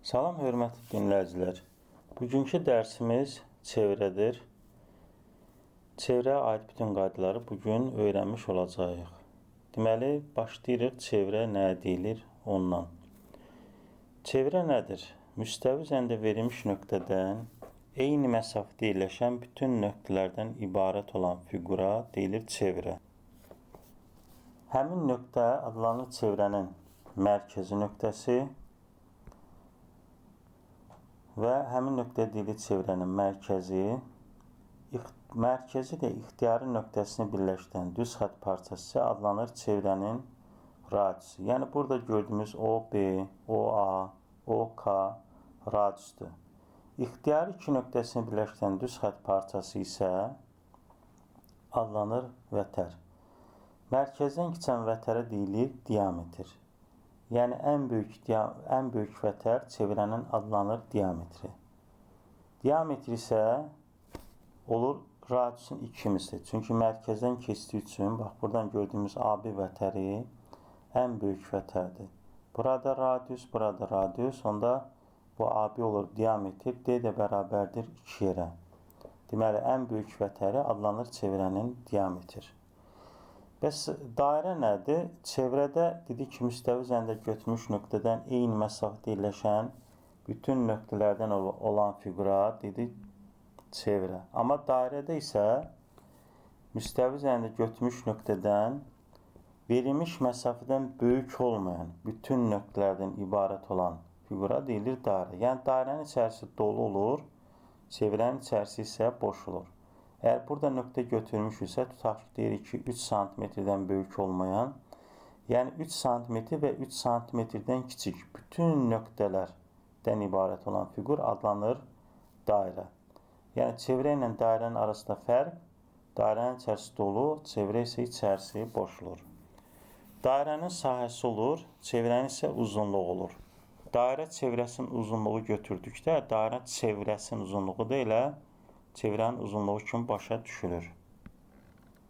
Salam hörmətli dinləyicilər. Bugünkü dərsimiz çevrədir. Çevrəyə aid bütün qaydaları bugün öyrənmiş olacağıq. Deməli, başlayırıq çevrə nə deyilir ondan. Çevrə nədir? Müstəvi üzərində verilmiş nöqtədən eyni məsafədə yerləşən bütün nöqtələrdən ibarət olan fiqura deyilir çevrə. Həmin nöqtə adlanır çevrənin mərkəzi nöqtəsi və həmin nöqtə deyilir çevrənin mərkəzi. Mərkəzi də ixtiyari nöqtəsini birləşdirən düz xətt parçası adlanır çevrənin radiusu. Yəni burada gördüyümüz OB, OA, OK radiusdur. İxtiyari iki nöqtəsini birləşdirən düz xətt parçası isə adlanır vətər. Mərkəzdən keçən vətərə deyilir diametr. Yəni ən böyük vətər çevrənin adlanır diametri. Diametr isə olur radiusun 2 misli. Çünki mərkəzdən keçdiyi üçün bax buradan gördüyümüz AB vətəri ən böyük vətərdir. Burada radius, burada radius. Onda bu AB olur diametr, D də bərabərdir 2 yerə. Deməli ən böyük vətəri adlanır çevrənin diametr. Bəs dairə nədir? Çevrədə dedik ki, müstəvi üzərində götürmüş nöqtədən eyni məsafədə yerləşən bütün nöqtələrdən olan fiqura dedik çevrə. Amma dairədə isə müstəvi üzərində götürmüş nöqtədən verilmiş məsafədən böyük olmayan bütün nöqtələrdən ibarət olan fiqura deyilir dairə. Yəni dairənin içərisi dolu olur, çevrənin içərisi isə boş olur. Əgər burada nöqtə götürmüşüksə, tutaq ki, deyirik ki, 3 sm-dən böyük olmayan, yəni 3 sm və 3 sm-dən kiçik bütün nöqtələrdən ibarət olan fiqur adlanır dairə. Yəni çevrə ilə dairənin arasında fərq, dairənin içərisi dolu, çevrə isə içərisi boş olur. Dairənin sahəsi olur, çevrənin isə uzunluğu olur. Dairə çevrəsinin uzunluğu götürdükdə, dairə çevrəsinin uzunluğu da elə çevrənin uzunluğu kimi başa düşülür.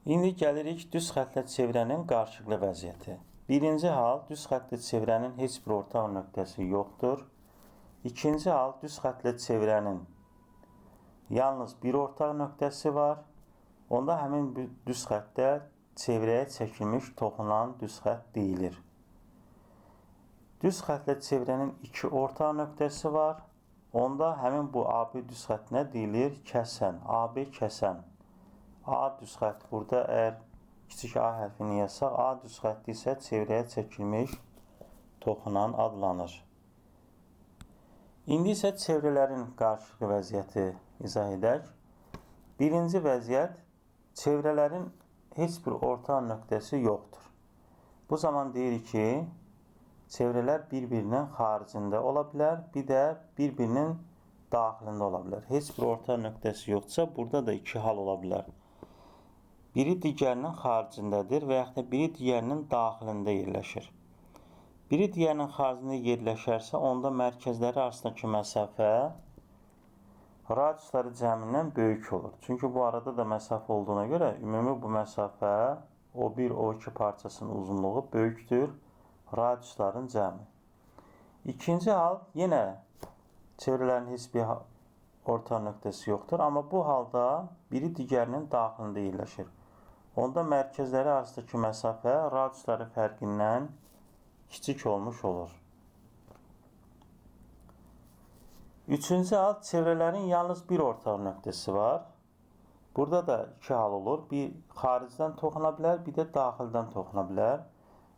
İndi gəlirik düz xəttlə çevrənin qarşılıqlı vəziyyəti. Birinci hal, düz xəttlə çevrənin heç bir ortaq nöqtəsi yoxdur. İkinci hal, düz xəttlə çevrənin yalnız bir ortaq nöqtəsi var. Onda həmin düz xəttdə çevrəyə çəkilmiş toxunan düz xətt deyilir. Düz xəttlə çevrənin iki ortaq nöqtəsi var. Onda həmin bu AB düz xəttinə deyilir kəsən, AB kəsən. A düz xətt burada əgər kiçik A hərfini yazsaq, A düz xətti isə çevrəyə çəkilmiş toxunan adlanır. İndi isə çevrələrin qarşılıqlı vəziyyəti izah edək. Birinci vəziyyət, çevrələrin heç bir ortaq nöqtəsi yoxdur. Bu zaman deyirik ki, çevrələr bir-birinin xaricində ola bilər, bir də bir-birinin daxilində ola bilər. Heç bir ortaq nöqtəsi yoxdursa, burada da iki hal ola bilər. Biri digərinin xaricindədir və yaxud da biri digərinin daxilində yerləşir. Biri digərinin xaricində yerləşərsə, onda mərkəzləri arasındakı məsafə radiusları cəmindən böyük olur. Çünki bu arada da məsafə olduğuna görə ümumi bu məsafə O1, O2 parçasının uzunluğu böyükdür radiusların cəmi. İkinci hal, yenə çevrələrin heç bir ortaq nöqtəsi yoxdur, amma bu halda biri digərinin daxilində yerləşir. Onda mərkəzləri arasındakı məsafə radiusları fərqindən kiçik olmuş olur. Üçüncü hal, çevrələrin yalnız bir ortaq nöqtəsi var. Burada da iki hal olur. Bir xaricdən toxuna bilər, bir də daxildən toxuna bilər.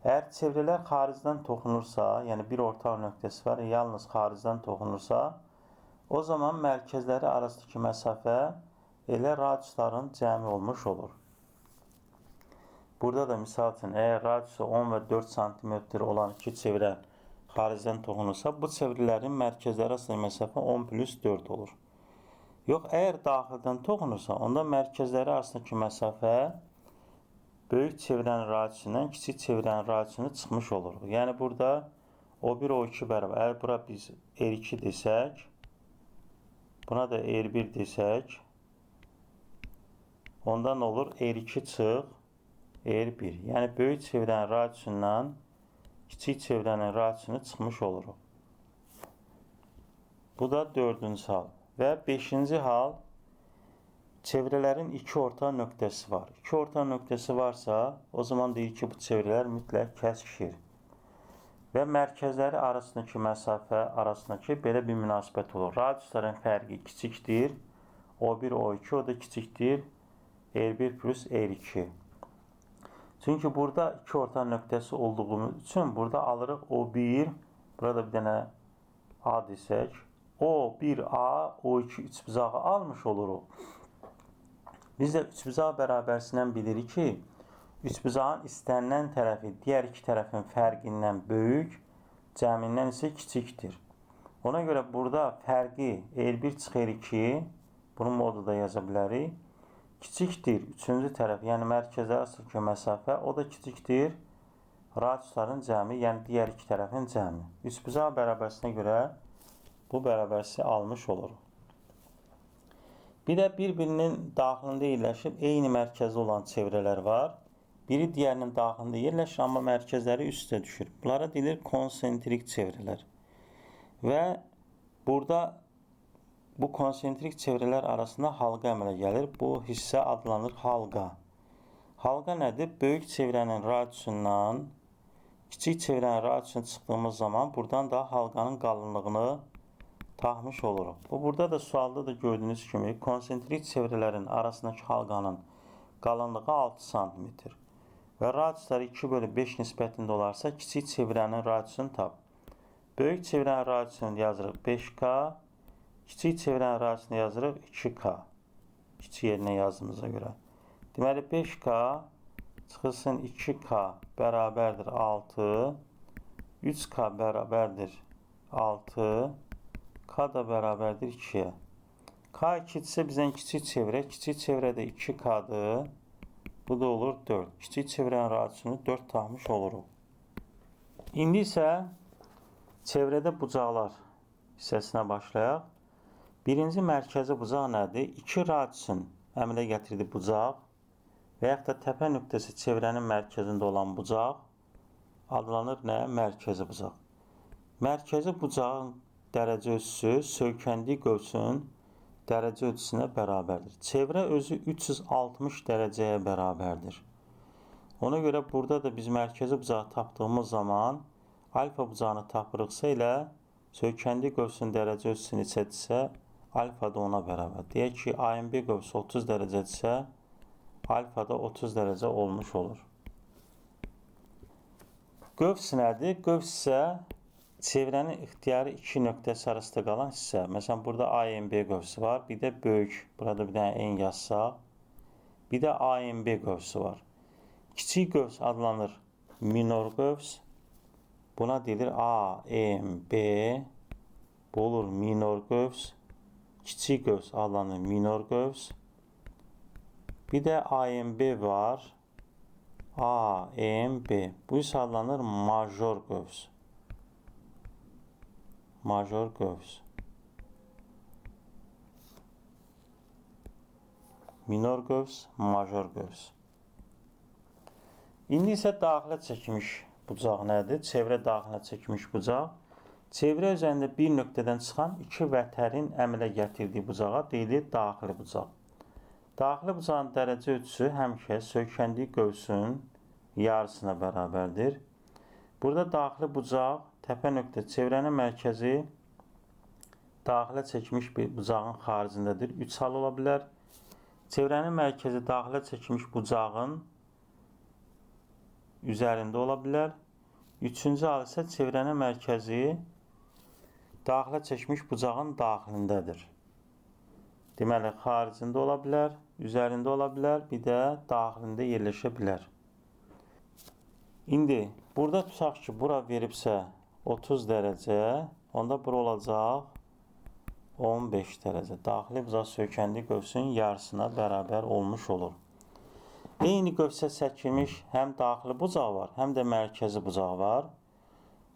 Əgər çevrələr xaricdən toxunursa, yəni bir ortaq nöqtəsi var, yalnız xaricdən toxunursa, o zaman mərkəzləri arasındakı məsafə elə radiusların cəmi olmuş olur. Burada da misal üçün, əgər radiusu 10 və 4 sm olan iki çevrə xaricdən toxunursa, bu çevrələrin mərkəzləri arasındakı məsafə 10 plus 4 olur. Yox, əgər daxildən toxunursa, onda mərkəzləri arasındakı məsafə böyük çevrənin radiusundan kiçik çevrənin radiusunu çıxmış oluruq. Yəni burada O1, O2 bərabər. Əgər bura biz R2 desək, buna da R1 desək, ondan olur R2 çıx R1. Yəni böyük çevrənin radiusundan kiçik çevrənin radiusunu çıxmış oluruq. Bu da dördüncü hal. Və beşinci hal, çevrələrin iki orta nöqtəsi var. İki orta nöqtəsi varsa, o zaman deyir ki, bu çevrələr mütləq kəsişir. Və mərkəzləri arasındakı məsafə arasındakı belə bir münasibət olur. Radiusların fərqi kiçikdir. O1, O2, o da kiçikdir. R1 plus R2. Çünki burada iki orta nöqtəsi olduğumuz üçün burada alırıq O1, burada bir dənə A desək, O1A, O2 üçbucağı almış oluruq. Biz də üçbucaq bərabərsindən bilirik ki, üçbucağın istənilən tərəfi digər iki tərəfin fərqindən böyük, cəmindən isə kiçikdir. Ona görə burada fərqi R1 çıx R2, bunu modulda yaza bilərik. Kiçikdir üçüncü tərəf, yəni mərkəzə arasındakı məsafə, o da kiçikdir radiusların cəmi, yəni digər iki tərəfin cəmi. Üçbucaq bərabərsinə görə bu bərabərsi almış oluruq. Bir də bir-birinin daxilində yerləşib eyni mərkəzi olan çevrələr var. Biri digərinin daxilində yerləşir, amma mərkəzləri üst-üstə düşür. Bunlara deyilir konsentrik çevrələr. Və burada bu konsentrik çevrələr arasında halqa əmələ gəlir. Bu hissə adlanır halqa. Halqa nədir? Böyük çevrənin radiusundan kiçik çevrənin radiusuna çıxdığımız zaman buradan da halqanın qalınlığını taxmış oluruq. Bu burada da sualda da gördüyünüz kimi konsentrik çevrələrin arasındakı halqanın qalınlığı 6 sm və radiusları 2/5 nisbətində olarsa kiçik çevrənin radiusunu tap. Böyük çevrənin radiusunu yazırıq 5K, kiçik çevrənin radiusunu yazırıq 2K. Kiçik yerinə yazdığımıza görə. Deməli 5K çıxılsın 2K bərabərdir 6, 3K bərabərdir 6, K da bərabərdir 2-yə. K 2-dirsə bizdən kiçik çevrə, kiçik çevrədə 2K-dır. Bu da olur 4. Kiçik çevrənin radiusunu 4 taxmış oluruq. İndi isə çevrədə bucaqlar hissəsinə başlayaq. Birinci mərkəzi bucaq nədir? İki radiusun əmələ gətirdiyi bucaq və yaxud da təpə nöqtəsi çevrənin mərkəzində olan bucaq adlanır nə? Mərkəzi bucaq. Mərkəzi bucağın dərəcə ölçüsü söykəndiyi qövsün dərəcə ölçüsünə bərabərdir. Çevrə özü 360 dərəcəyə bərabərdir. Ona görə burada da biz mərkəzi bucağı tapdığımız zaman alfa bucağını tapırıqsa elə söykəndiyi qövsün dərəcə ölçüsü neçədirsə alfa da ona bərabər. Deyək ki, AMB qövsü 30 dərəcədirsə alfa da 30 dərəcə olmuş olur. Qövs nədir? Qövs isə çevrənin ixtiyari iki nöqtəsi arasında qalan hissə. Məsələn, burada AMB qövsü var. Bir də böyük, burada bir dənə N yazsaq. Bir də AMB qövsü var. Kiçik qövs adlanır minor qövs. Buna deyilir AMB. Bu olur minor qövs. Kiçik qövs adlanır minor qövs. Bir də AMB var. AMB. Bu isə adlanır major qövs. Major qövs. Minor qövs, major qövs. İndi isə daxilə çəkmiş bucaq nədir? Çevrə daxilə çəkmiş bucaq. Çevrə üzərində bir nöqtədən çıxan iki vətərin əmələ gətirdiyi bucağa deyilir daxili bucaq. Daxili bucağın dərəcə ölçüsü həmişə söykəndiyi qövsün yarısına bərabərdir. Burada daxili bucaq təpə nöqtə çevrənin mərkəzi daxilə çəkmiş bir bucağın xaricindədir. 3 hal ola bilər. Çevrənin mərkəzi daxilə çəkmiş bucağın üzərində ola bilər. Üçüncü hal isə çevrənin mərkəzi daxilə çəkmiş bucağın daxilindədir. Deməli, xaricində ola bilər, üzərində ola bilər, bir də daxilində yerləşə bilər. İndi burada tutaq ki, bura veribsə 30 dərəcə, onda bura olacaq 15 dərəcə. Daxili bucaq söykəndiyi qövsün yarısına bərabər olmuş olur. Eyni qövsə çəkilmiş həm daxili bucaq var, həm də mərkəzi bucaq var.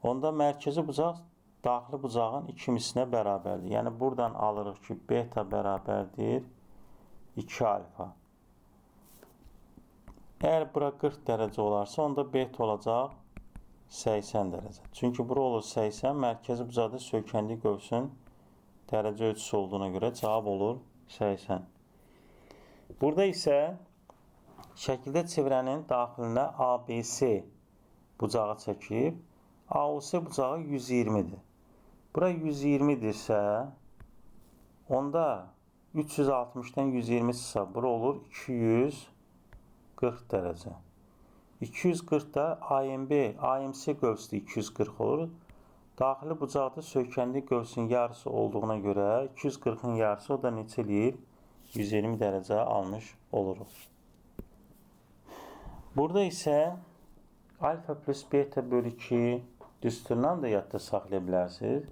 Onda mərkəzi bucaq daxili bucağın iki mislinə bərabərdir. Yəni, buradan alırıq ki, beta bərabərdir 2 alfa. Əgər bura 40 dərəcə olarsa, onda beta olacaq 80 dərəcə. Çünki bura olur 80, mərkəzi bucaqda söykəndiyi qövsün Dərəcə ölçüsü olduğuna görə cavab olur 80. Burada isə şəkildə çevrənin daxilinə ABC bucağı çəkib. AOC bucağı 120-dir. Bura 120-dirsə, onda 360-dan 120 çıxsa, bura olur 240 dərəcə. 240 da AMB, AMC qövsü də 240 olur. Daxili bucaqda söykəndiyi qövsün yarısı olduğuna görə 240-ın yarısı o da neçə eləyir? 120 dərəcə almış oluruq. Burada isə alfa plus beta bölü 2 düsturla da yadda saxlaya bilərsiniz.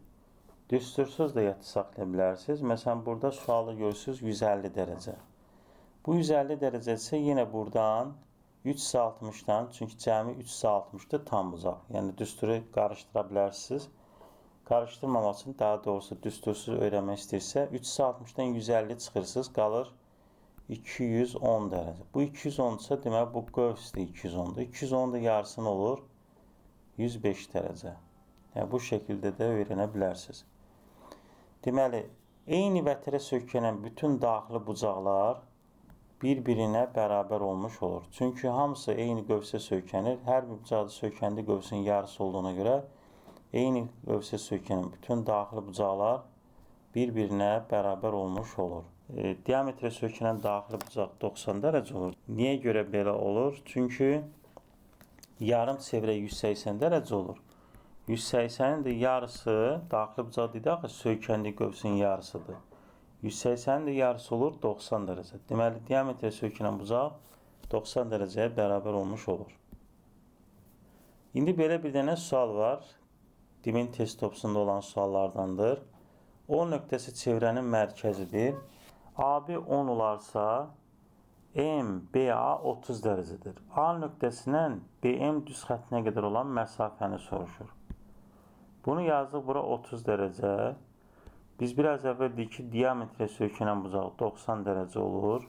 Düstursuz da yadda saxlaya bilərsiniz. Məsələn, burada sualda görürsünüz 150 dərəcə. Bu 150 dərəcə isə yenə buradan 360-dan, çünki cəmi 360-dır tam bucaq. Yəni, düsturu qarışdıra bilərsiniz. Qarışdırmamaq üçün, daha doğrusu düstursuz öyrənmək istəyirsə, 360-dan 150 çıxırsınız, qalır 210 dərəcə. Bu 210-sa, deməli, bu qövs də 210-dur. 210 da yarısını olur 105 dərəcə. Yəni, bu şəkildə də öyrənə bilərsiniz. Deməli, eyni vətərə söykənən bütün daxili bucaqlar bir-birinə bərabər olmuş olur. Çünki hamısı eyni qövsə söykənir. Hər bir bucaqda söykəndiyi qövsün yarısı olduğuna görə eyni qövsə söykənən bütün daxili bucaqlar bir-birinə bərabər olmuş olur. Diametrə söykənən daxili bucaq 90 dərəcə olur. Niyə görə belə olur? Çünki yarım çevrə 180 dərəcə olur. 180-in də yarısı daxili bucaq dedi axı söykəndiyi qövsün yarısıdır. 180-in də yarısı olur 90 dərəcə. Deməli, diametrə söykənən bucaq 90 dərəcəyə bərabər olmuş olur. İndi belə bir dənə sual var. DİMİN test topsunda olan suallardandır. O nöqtəsi çevrənin mərkəzidir. AB 10 olarsa, MBA 30 dərəcədir. A nöqtəsindən BM düz xəttinə qədər olan məsafəni soruşur. Bunu yazdıq bura 30 dərəcə. Biz biraz əvvəl dedik ki, diametrə söykənən bucaq 90 dərəcə olur.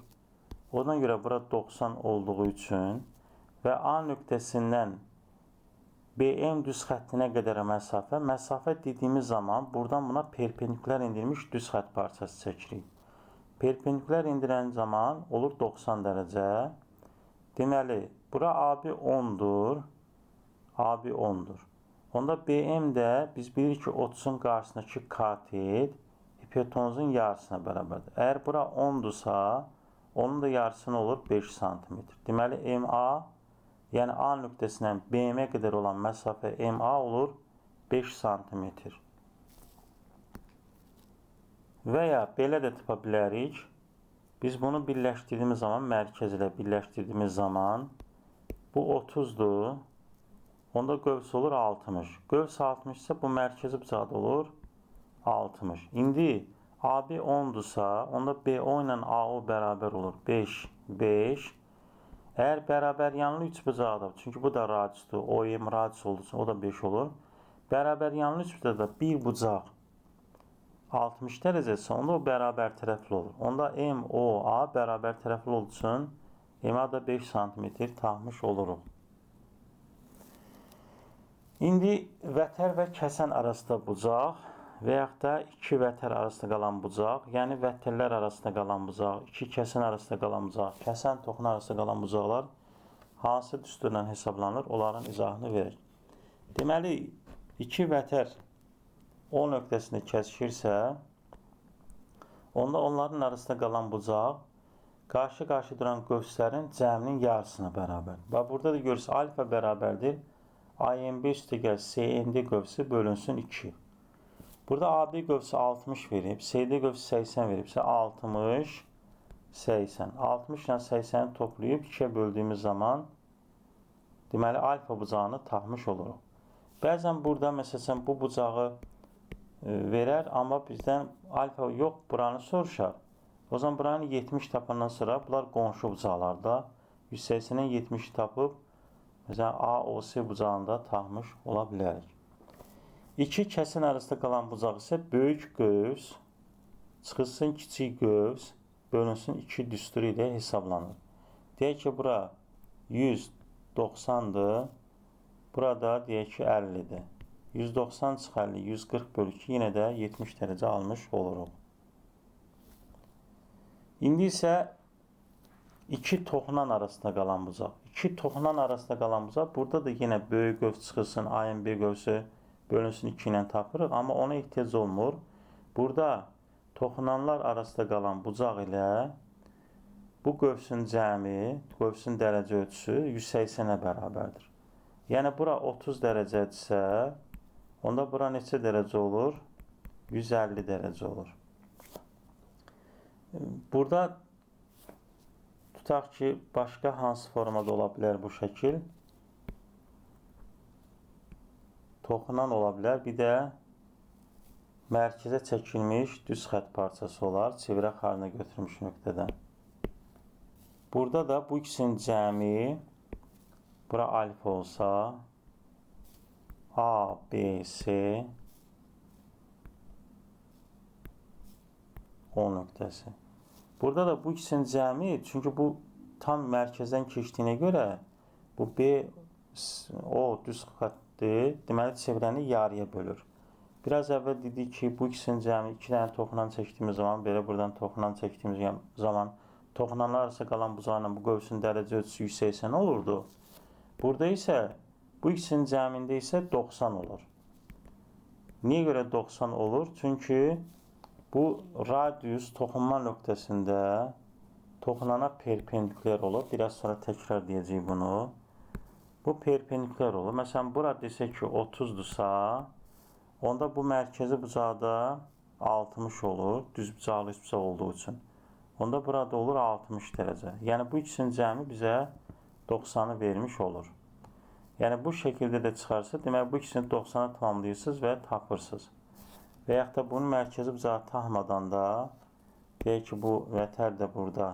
Ona görə bura 90 olduğu üçün və A nöqtəsindən BM düz xəttinə qədər məsafə, məsafə dediyimiz zaman buradan buna perpendikulyar endirilmiş düz xətt parçası çəkirik. Perpendikulyar endirən zaman olur 90 dərəcə. Deməli, bura AB 10-dur. AB 10-dur. Onda BM də biz bilirik ki, 30-un qarşısındakı katet hipotenuzun yarısına bərabərdir. Əgər bura 10-dursa, onun da yarısını olur 5 sm. Deməli, MA, yəni A nöqtəsindən BM-ə qədər olan məsafə MA olur 5 sm. Və ya belə də tapa bilərik. Biz bunu birləşdirdiyimiz zaman, mərkəz ilə birləşdirdiyimiz zaman bu 30-dur. Onda qövs olur 60. Qövs 60 isə bu mərkəzi bucaqda olur 60. İndi AB 10-dursa, onda BO ilə AO bərabər olur 5, 5. Əgər bərabər yanlı üç bucaqda, çünki bu da radiusdur, OM radius olduğu üçün o da 5 olur. Bərabər yanlı üç bucaqda bir bucaq 60 dərəcəsə, onda o bərabər tərəfli olur. Onda MOA bərabər tərəfli olduğu üçün MA da 5 sm taxmış oluruq. İndi vətər və kəsən arasında bucaq və yaxud da iki vətər arasında qalan bucaq, yəni vətərlər arasında qalan bucaq, iki kəsən arasında qalan bucaq, kəsən toxun arasında qalan bucaqlar hansı düsturla hesablanır, onların izahını verək. Deməli, iki vətər O nöqtəsində kəsişirsə, onda onların arasında qalan bucaq qarşı-qarşı duran qövslərin cəminin yarısına bərabərdir. Və burada da görürsünüz, alfa bərabərdir AMB üstəgəl CND qövsü bölünsün 2. Burada AB qövsü 60 verib, CD qövsü 80 veribsə 60, 80. 60 ilə 80-i toplayıb 2-yə böldüyümüz zaman deməli alfa bucağını taxmış oluruq. Bəzən burada məsələn bu bucağı verər, amma bizdən alfa yox, buranı soruşar. O zaman buranı 70 tapandan sonra bunlar qonşu bucaqlarda 180-dən 70 tapıb məsələn AOC bucağında taxmış ola bilərik. İki kəsin arasında qalan bucaq isə böyük qövs çıxılsın kiçik qövs bölünsün 2 düsturu ilə hesablanır. Deyək ki, bura 190-dır. Burada deyək ki, 50-dir. 190 çıx 50, 140 bölü 2 yenə də 70 dərəcə almış oluruq. İndi isə iki toxunan arasında qalan bucaq. İki toxunan arasında qalan bucaq. Burada da yenə böyük qövs çıxılsın, AMB qövsü bölünsün 2 ilə tapırıq. Amma ona ehtiyac olmur. Burada toxunanlar arasında qalan bucaq ilə bu qövsün cəmi, qövsün dərəcə ölçüsü 180-ə bərabərdir. Yəni, bura 30 dərəcədirsə, onda bura neçə dərəcə olur? 150 dərəcə olur. Burada tutaq ki, başqa hansı formada ola bilər bu şəkil? Toxunan ola bilər. Bir də mərkəzə çəkilmiş düz xətt parçası olar, çevrə xarına götürmüş nöqtədən. Burada da bu ikisinin cəmi, bura alfa olsa, A, B, C, O nöqtəsi. Burada da bu ikisinin cəmi, çünki bu tam mərkəzdən keçdiyinə görə bu B, O düz xətdir, deməli çevrəni yarıya bölür. Biraz əvvəl dedik ki, bu ikisinin cəmi iki dənə toxunan çəkdiyimiz zaman, belə buradan toxunan çəkdiyimiz zaman toxunanlar arasında qalan bucaqla bu qövsün dərəcə ölçüsü 180 olurdu. Burada isə bu ikisinin cəmində isə 90 olur. Niyə görə 90 olur? Çünki bu radius toxunma nöqtəsində toxunana perpendikuler olur. Biraz sonra təkrar deyəcəyik bunu. Bu perpendikuler olur. Məsələn, bura desək ki 30-dursa, onda bu mərkəzi bucaqda 60 olur. Düz bucaqlı üç bucaq olduğu üçün. Onda burada olur 60 dərəcə. Yəni, bu ikisinin cəmi bizə 90-ı vermiş olur. Yəni, bu şəkildə də çıxarsa, deməli, bu ikisini 90-a tamamlayırsınız və tapırsınız. Və yaxud da bunun mərkəzi bucağı taxmadan da, deyək ki, bu vətər də burada,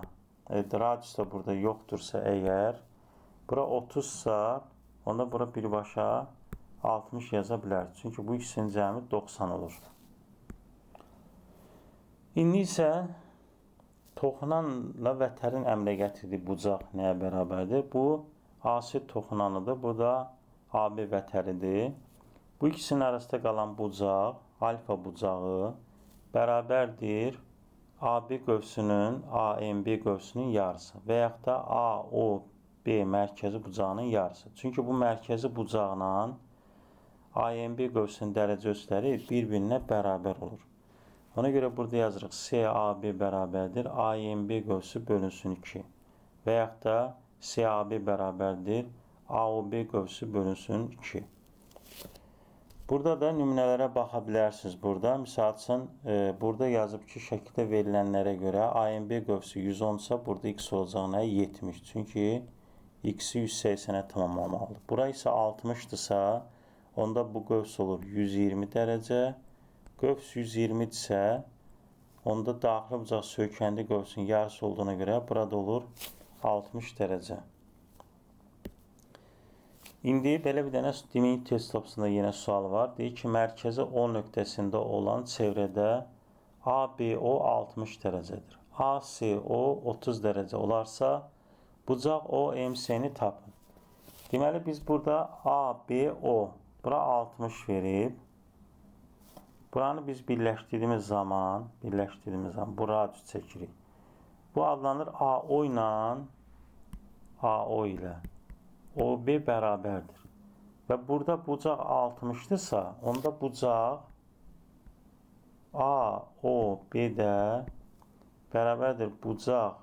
radius da burada yoxdursa əgər, bura 30-sa, onda bura birbaşa 60 yaza bilər. Çünki bu ikisinin cəmi 90 olur. İndi isə toxunanla vətərin əmrə gətirdiyi bucaq nəyə bərabərdir? Bu AC toxunanıdır, bu da AB vətəridir. Bu ikisinin arasında qalan bucaq, alfa bucağı bərabərdir AB qövsünün, AMB qövsünün yarısı və yaxud da AOB mərkəzi bucağının yarısı. Çünki bu mərkəzi bucaqla AMB qövsünün dərəcə ölçüləri bir-birinə bərabər olur. Ona görə burada yazırıq SAB bərabərdir AMB qövsü bölünsün 2 və yaxud da SAB bərabərdir AOB qövsü bölünsün 2. Burada da nümunələrə baxa bilərsiniz burada. Misal üçün, burada yazıb ki, şəkildə verilənlərə görə AMB qövsü 110-sa, burada x olacağına 70. Çünki x-i 180-ə tamamlamalıdır. Bura isə 60-dırsa, onda bu qövs olur 120 dərəcə. Qövs 120-dirsə, onda daxili bucaq söykəndi qövsün yarısı olduğuna görə burada olur 60 dərəcə. İndi belə bir dənə demək test topsunda yenə sual var. Deyir ki, mərkəzi O nöqtəsində olan çevrədə ABO 60 dərəcədir. ACO 30 dərəcə olarsa, bucaq OMC-ni tapın. Deməli, biz burada ABO, bura 60 verib. Buranı biz birləşdirdiyimiz zaman, bu radius çəkirik. Bu adlanır AO ilə AO ilə OB bərabərdir. Və burada bucaq 60-dırsa, onda bucaq AOB də bərabərdir bucaq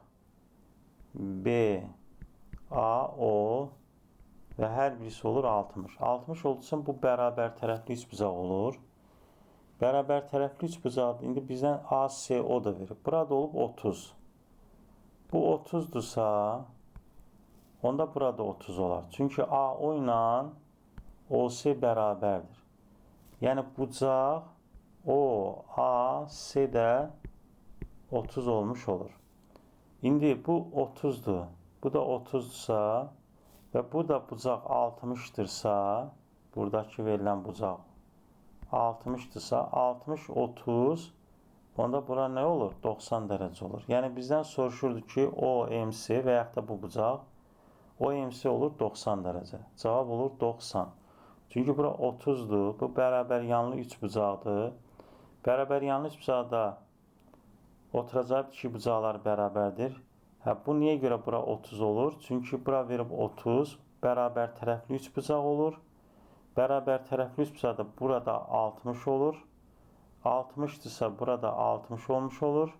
BAO və hər birisi olur 60. 60 olduğu üçün bu bərabər tərəfli üçbucaq olur. Bərabər tərəfli üçbucaq indi bizdən ACO da verib. Burada olub 30. Bu 30-dursa, onda burada 30 olar. Çünki AO ilə OC bərabərdir. Yəni bucaq OAC də 30 olmuş olur. İndi bu 30-dur. Bu da 30-dursa və bu da bucaq 60-dırsa, buradakı verilən bucaq 60-dırsa, 60, 30, onda bura nə olur? 90 dərəcə olur. Yəni bizdən soruşurdu ki, OMC və yaxud da bu bucaq OMC olur 90 dərəcə. Cavab olur 90. Çünki bura 30-dur. Bu bərabər yanlı üçbucaqdır. Bərabər yanlı üçbucaqda oturacaq iki bucaqlar bərabərdir. Hə, bu niyə görə bura 30 olur? Çünki bura verib 30, bərabər tərəfli üçbucaq olur. Bərabər tərəfli üçbucaqda burada 60 olur. 60-dırsa burada 60 olmuş olur.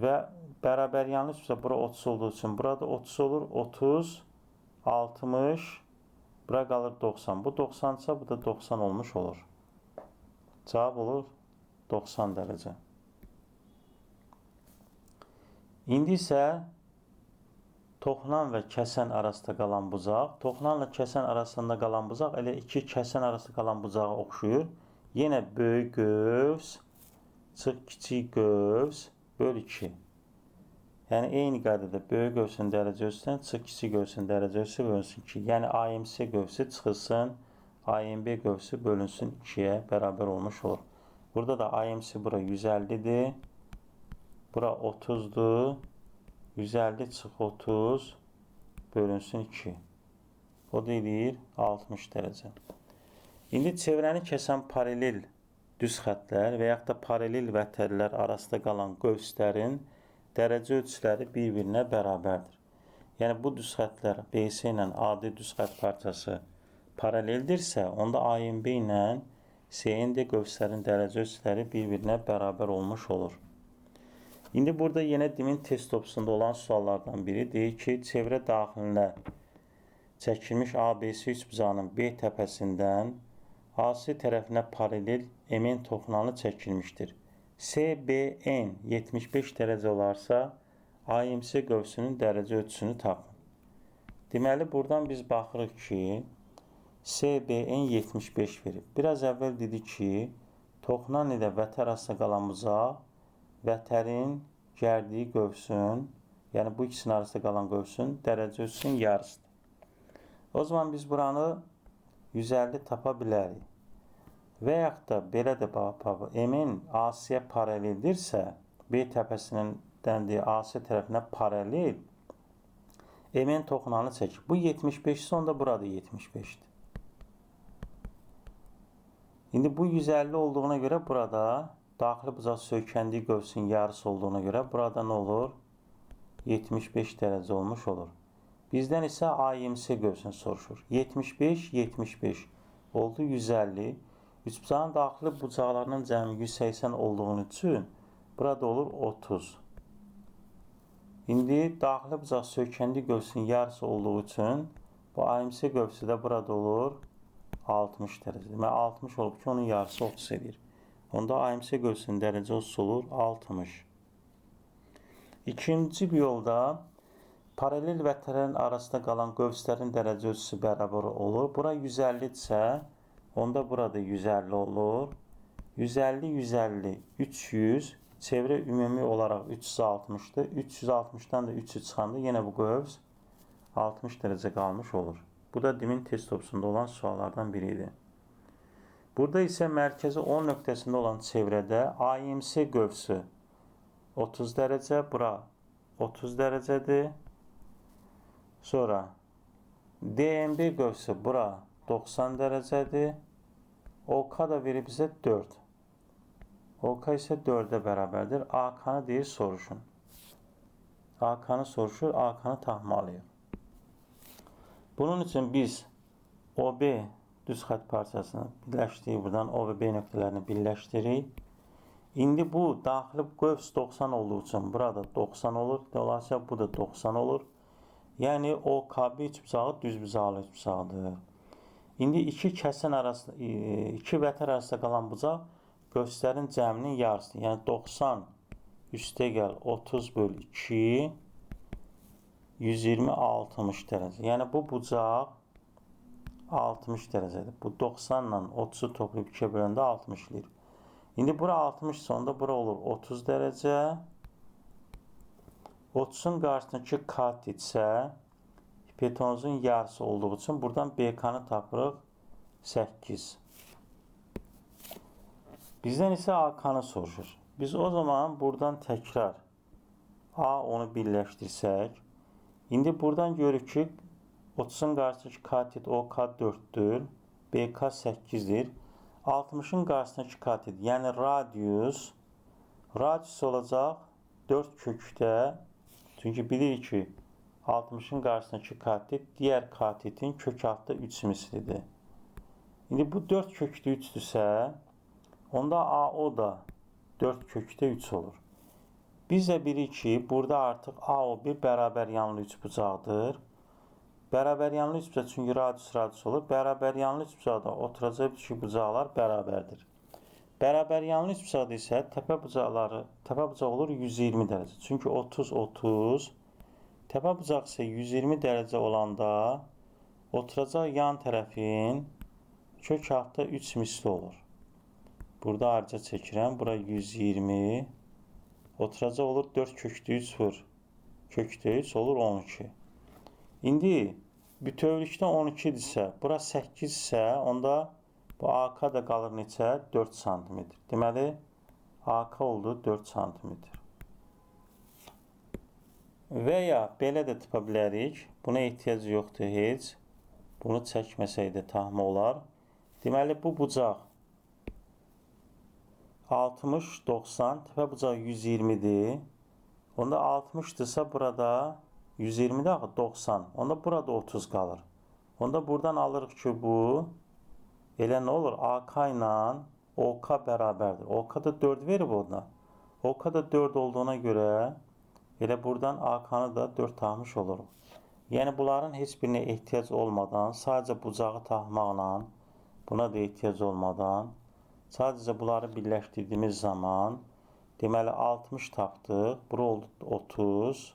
Və bərabər yanlı üçbucaq bura 30 olduğu üçün burada 30 olur. 30, 60, bura qalır 90. Bu 90-sa bu da 90 olmuş olur. Cavab olur 90 dərəcə. İndi isə toxunan və kəsən arasında qalan bucaq. Toxunanla kəsən arasında qalan bucaq elə iki kəsən arasında qalan bucağa oxşuyur. Yenə böyük qövs, çıx kiçik qövs, böl 2. Yəni eyni qaydada böyük qövsün dərəcə ölçüsündən çıx kiçik qövsün dərəcə ölçüsü bölünsün 2. Yəni AMC qövsü çıxılsın, AMB qövsü bölünsün 2-yə bərabər olmuş olur. Burada da AMC bura 150-dir. Bura 30-dur. 150 çıx 30 bölünsün 2. O da eləyir 60 dərəcə. İndi çevrəni kəsən paralel düz xəttlər və yaxud da paralel vətərlər arasında qalan qövslərin dərəcə ölçüləri bir-birinə bərabərdir. Yəni bu düz xəttlər BC ilə AD düz xətt parçası paraleldirsə, onda AMB ilə CND qövslərin dərəcə ölçüləri bir-birinə bərabər olmuş olur. İndi burada yenə DİM-in test topusunda olan suallardan biri deyir ki, çevrə daxilinə çəkilmiş ABC üçbucağının B təpəsindən AC tərəfinə paralel MN toxunanı çəkilmişdir. SBN 75 dərəcə olarsa, AMC qövsünün dərəcə ölçüsünü tapın. Deməli, buradan biz baxırıq ki, SBN 75 verib. Biraz əvvəl dedi ki, toxunan ilə vətər arasında qalan bucaq vətərin gərdiyi qövsün, yəni bu ikisinin arasında qalan qövsün dərəcə ölçüsünün yarısıdır. O zaman biz buranı 150 tapa bilərik. Və yaxud da belə də bax, MN AC-yə paraleldirsə, B təpəsindən AC tərəfinə paralel, MN toxunanı çəkir. Bu 75-isə onda burada 75-dir. İndi bu 150 olduğuna görə burada daxili bucaq söykəndiyi qövsün yarısı olduğuna görə burada nə olur? 75 dərəcə olmuş olur. Bizdən isə AMC qövsünü soruşur. 75, 75 oldu 150. Üçbucağın daxili bucaqlarının cəmi 180 olduğunu üçün burada olur 30. İndi daxili bucaq söykəndiyi qövsün yarısı olduğu üçün bu AMC qövsü də burada olur 60 dərəcə. Deməli 60 olub ki, onun yarısı 30 edir. Onda AMC qövsünün dərəcə ölçüsü olur 60. İkinci bir yolda paralel vətərlərin arasında qalan qövslərin dərəcə ölçüsü bərabər olur. Bura 150-dirsə, onda burada 150 olur. 150, 150, 300. Çevrə ümumi olaraq 360-dır. 360-dan da 300 çıxanda yenə bu qövs 60 dərəcə qalmış olur. Bu da DİM-in test topusunda olan suallardan biri idi. Burada isə mərkəzi 10 nöqtəsində olan çevrədə AMC qövsü 30 dərəcə, bura 30 dərəcədir. Sonra DMB qövsü bura 90 dərəcədir. OK da verir bizə 4. OK isə 4-ə bərabərdir. AK-nı deyir, soruşun. AK-nı soruşur, AK-nı tapmalıyıq. Bunun üçün biz OB düz xətt parçasını birləşdirik. Buradan O və B nöqtələrini birləşdiririk. İndi bu daxili qövs 90 olduğu üçün burada 90 olur. Dolayısıyla bu da 90 olur. Yəni OKB üçbucağı düz bucaqlı üçbucaqdır. İndi iki kəsən arasında, iki vətər arasında qalan bucaq qövslərin cəminin yarısıdır. Yəni 90 üstəgəl 30 böl 2 120 60 dərəcə. Yəni bu bucaq 60 dərəcədir. Bu 90 ilə 30-u toplayıb 2-yə böləndə 60 eləyir. İndi bura 60 isə onda bura olur 30 dərəcə. 30-un qarşısındakı kat isə hipotenuzun yarısı olduğu üçün buradan BK-nı tapırıq 8. Bizdən isə AK-nı soruşur. Biz o zaman buradan təkrar A onu birləşdirsək, indi buradan görürük ki, 30-un qarşısındakı katet OK 4-dür. BK 8-dir. 60-ın qarşısındakı katet, yəni radius, radius olacaq 4 kökdə, çünki bilirik ki, 60-ın qarşısındakı katet digər katetin kök altda 3 mislidir. İndi bu 4 kökdə 3-dürsə, onda AO da 4 kökdə 3 olur. Biz də bilirik ki, burada artıq AOB bərabər yanlı üçbucaqdır. Bərabər yanlı üçbucaq, çünki radius radius olur. Bərabər yanlı üçbucaqda oturacaq iki bucaqlar bərabərdir. Bərabər yanlı üçbucaqda isə təpə bucaqları, təpə bucaq olur 120 dərəcə. Çünki 30 30, təpə bucaq isə 120 dərəcə olanda oturacaq yan tərəfin kök altda 3 misli olur. Burada ayrıca çəkirəm. Bura 120. Oturacaq olur 4 kökdə 3 vur. Kökdə 3 olur 12. İndi bütövlükdə 12-dirsə, bura 8 isə, onda bu AK da qalır neçə? 4 sm. Deməli, AK oldu 4 sm. Və ya belə də tapa bilərik. Buna ehtiyac yoxdur heç. Bunu çəkməsək də taxma olar. Deməli, bu bucaq 60, 90, təpə bucağı 120-dir. Onda 60-dırsa burada 120-də axı 90. Onda burada 30 qalır. Onda buradan alırıq ki, bu elə nə olur? AK ilə OK bərabərdir. OK da 4 verib ona. OK da 4 olduğuna görə elə buradan AK-nı da 4 taxmış oluruq. Yəni bunların heç birinə ehtiyac olmadan, sadəcə bucağı taxmaqla, buna da ehtiyac olmadan, sadəcə bunları birləşdirdiyimiz zaman, deməli 60 tapdıq, bura oldu 30.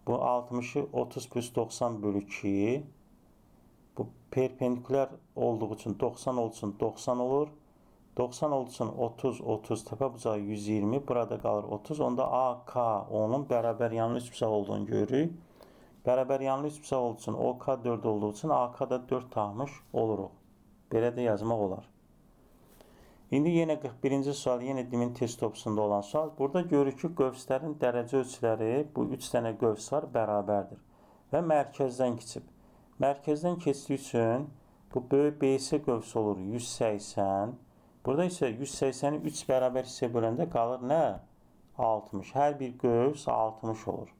Bu 60-ı 30 plus 90 bölü 2. Bu perpendikulyar olduğu üçün 90 olduğu üçün 90 olur. 90 olduğu üçün 30, 30, təpə bucağı 120, burada qalır 30. Onda AK onun bərabər yanlı üçbucaq olduğunu görürük. Bərabər yanlı üçbucaq olduğu üçün OK 4 olduğu üçün AK da 4 taxmış oluruq. Belə də yazmaq olar. İndi yenə 41-ci sual, yenə DİMİN test topusunda olan sual. Burada görürük ki, qövslərin dərəcə ölçüləri, bu 3 dənə qövs var, bərabərdir və mərkəzdən keçib. Mərkəzdən keçdiyi üçün bu böyük BC qövsü olur 180. Burada isə 180-i 3 bərabər hissə böləndə qalır nə? 60. Hər bir qövs 60 olur.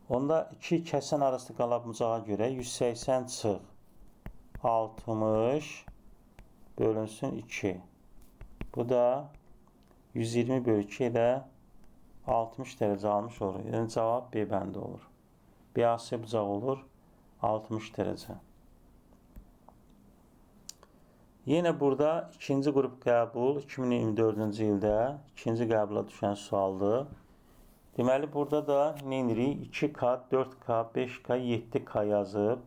Onda 2 kəsən arası qalan bucağa görə 180 çıx 60 bölünsün 2. Bu da 120 bölü 2 ilə 60 dərəcə almış olur. Yəni cavab B bəndi olur. BAC bucağı olur 60 dərəcə. Yenə burada ikinci qrup qəbul 2024-cü ildə ikinci qəbula düşən sualdır. Deməli burada da nə edirik? 2K, 4K, 5K, 7K yazıb.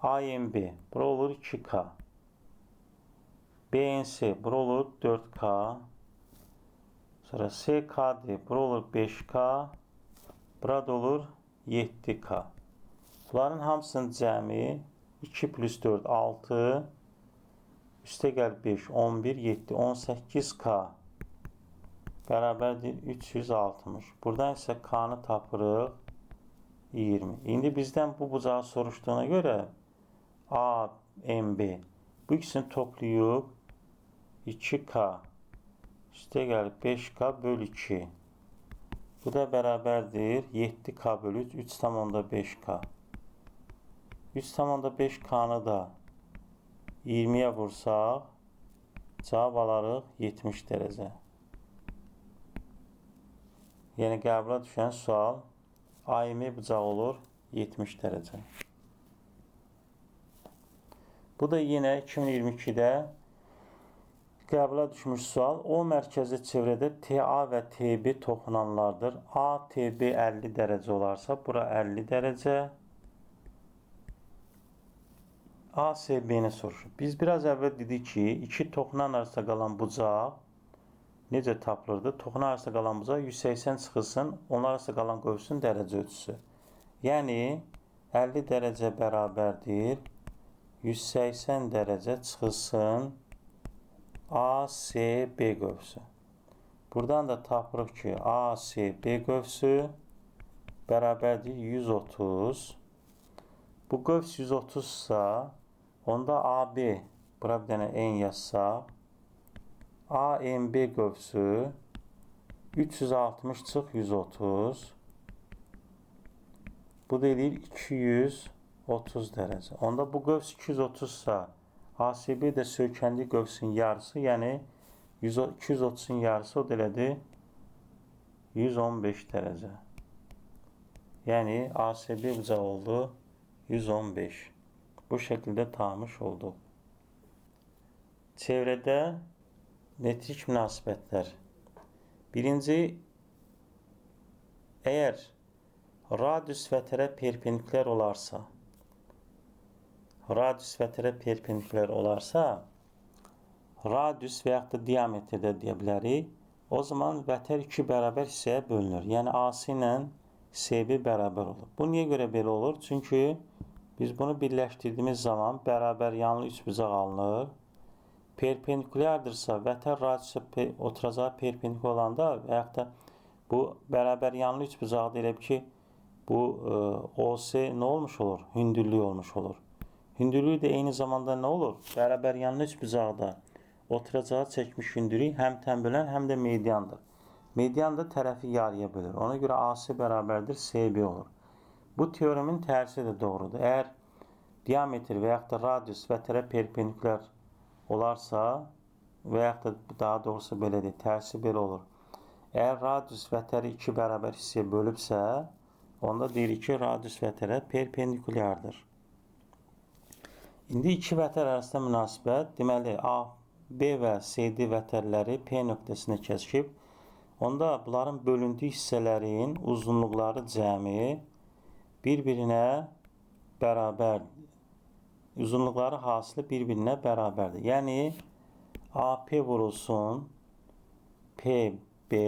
AMB bura olur 2K. BNC bura olur 4K. Sonra SKD bura olur 5K. Burada olur 7K. Bunların hamısının cəmi 2 plus 4 6. Üstə gəl 5 11 7 18K bərabərdir 360. Buradan isə K-nı tapırıq 20. İndi bizdən bu bucağı soruşduğuna görə A, M, B bu ikisini toplayıb 2K üstə gəl 5K bölü 2. Bu da bərabərdir 7K bölü 3, 3,5K. 3,5K-nı da 20-yə vursaq, cavab alarıq 70 dərəcə. Yəni qəbula düşən sual AM bucağı olur 70 dərəcə. Bu da yenə 2022-də qəbula düşmüş sual. O mərkəzi çevrədə TA və TB toxunanlardır. ATB 50 dərəcə olarsa, bura 50 dərəcə. ASB-ni soruşur. Biz biraz əvvəl dedik ki, iki toxunan arasında qalan bucaq necə tapılırdı? Toxunan arasında qalan bucaq 180 çıxılsın, onlar arasında qalan qövsün dərəcə ölçüsü. Yəni 50 dərəcə bərabərdir 180 dərəcə çıxılsın ASB qövsü. Buradan da tapırıq ki, ASB qövsü bərabərdir 130. Bu qövs 130-sa, onda AB, bura bir dənə N yazsaq, ANB qövsü 360 çıx 130. Bu da eləyir 230 dərəcə. Onda bu qövs 230-sa, ASB də söykəndiyi qövsün yarısı, yəni 230-un yarısı, o da elədir 115 dərəcə. Yəni ASB bucağı oldu 115. Bu şəkildə tapmış olduq. Çevrədə metrik münasibətlər. Birinci, əgər radius vətərə perpendikulyar olarsa, radius vətərə perpendikulyar olarsa, radius və yaxud da diametrdə deyə bilərik, o zaman vətər iki bərabər hissəyə bölünür. Yəni AC ilə SB bərabər olur. Bu niyə görə belə olur? Çünki biz bunu birləşdirdiyimiz zaman bərabər yanlı üçbucaq alınır. Perpendikulyardırsa, vətər radiusa oturacağı perpendikulyar olanda və yaxud da bu bərabər yanlı üçbucağı da elə ki, bu OC nə olmuş olur? Hündürlük olmuş olur. Hündürlük də eyni zamanda nə olur? Bərabər yanlı üçbucaqda oturacağı çəkmiş hündürlük həm tənbölən, həm də mediandır. Median da tərəfi yarıya bölür. Ona görə AC bərabərdir, SB olur. Bu teoremin tərsi də doğrudur. Əgər diametr və yaxud da radius vətərə perpendikulyar olarsa və yaxud da daha doğrusu belə deyil, tərsi belə olur. Əgər radius vətəri iki bərabər hissəyə bölübsə, onda deyirik ki, radius vətərə perpendikulyardır. İndi iki vətər arasında münasibət, deməli A, B və CD vətərləri P nöqtəsinə kəsişib. Onda bunların bölündüyü hissələrin uzunluqları cəmi bir-birinə bərabər, uzunluqları hasılı bir-birinə bərabərdir. Yəni AP vurulsun PB,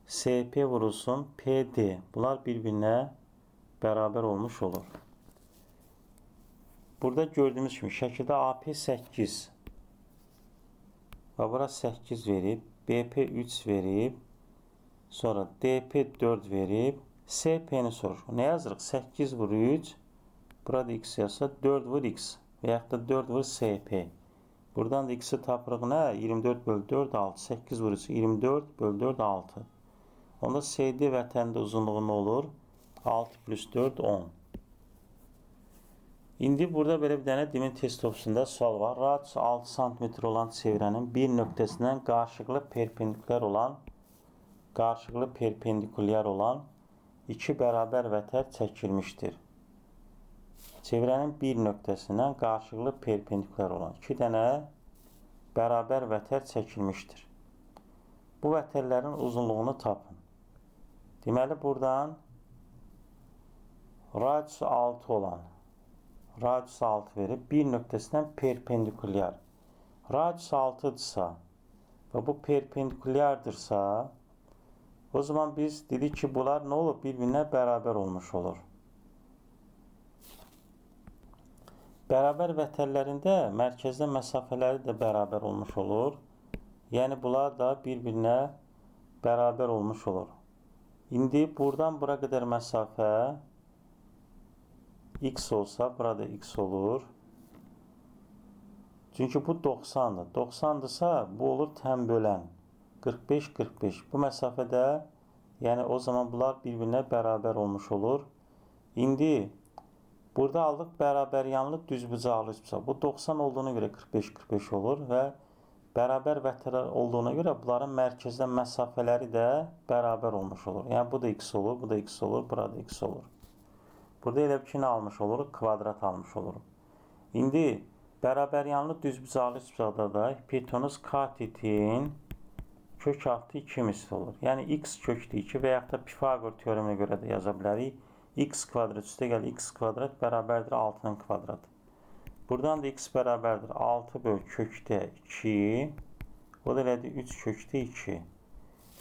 SP vurulsun PD. Bunlar bir-birinə bərabər olmuş olur. Burada gördüyümüz kimi şəkildə AP 8 və bura 8 verib, BP 3 verib, sonra DP 4 verib, SP-ni soruşur. Nə yazırıq? 8 vur 3, burada x yazsa 4 vur x və yaxud da 4 vur SP. Buradan da x-i tapırıq nə? 24 bölü 4, 6. 8 vur 3, 24 bölü 4, 6. Onda CD vətəndə uzunluğu nə olur? 6 plus 4, 10. İndi burada belə bir dənə demin test topusunda sual var. Radiusu 6 cm olan çevrənin bir nöqtəsindən qarşılıqlı perpendikulyar olan iki bərabər vətər çəkilmişdir. Çevrənin bir nöqtəsindən qarşılıqlı perpendikulyar olan iki dənə bərabər vətər çəkilmişdir. Bu vətərlərin uzunluğunu tapın. Deməli, buradan radiusu 6 olan, radius 6 verib bir nöqtəsindən perpendikulyar. Radius 6-dırsa və bu perpendikulyardırsa, o zaman biz dedik ki, bunlar nə olur? Bir-birinə bərabər olmuş olur. Bərabər vətərlərində mərkəzdə məsafələri də bərabər olmuş olur. Yəni, bunlar da bir-birinə bərabər olmuş olur. İndi buradan bura qədər məsafə x olsa, burada x olur. Çünki bu 90-dır. 90-dırsa, bu olur tən bölən. 45, 45. Bu məsafədə, yəni o zaman bunlar bir-birinə bərabər olmuş olur. İndi burada aldıq bərabər yanlı düzbucaqlı üçbucaq. Bu 90 olduğuna görə 45, 45 olur və bərabər vətərlər olduğuna görə bunların mərkəzdən məsafələri də bərabər olmuş olur. Yəni bu da x olur, bu da x olur, burada x olur. Burada elə bir ki, nə almış oluruq? Kvadrat almış oluruq. İndi bərabər yanlı düzbucaqlı üçbucaqda da hipotenuz katetin kök altı 2 misli olur. Yəni x kökdə 2 və yaxud da Pifagor teoreminə görə də yaza bilərik. X kvadrat üstə gəl x kvadrat bərabərdir 6-nın kvadratı. Buradan da x bərabərdir 6 böl kökdə 2. O da elədir 3 kökdə 2.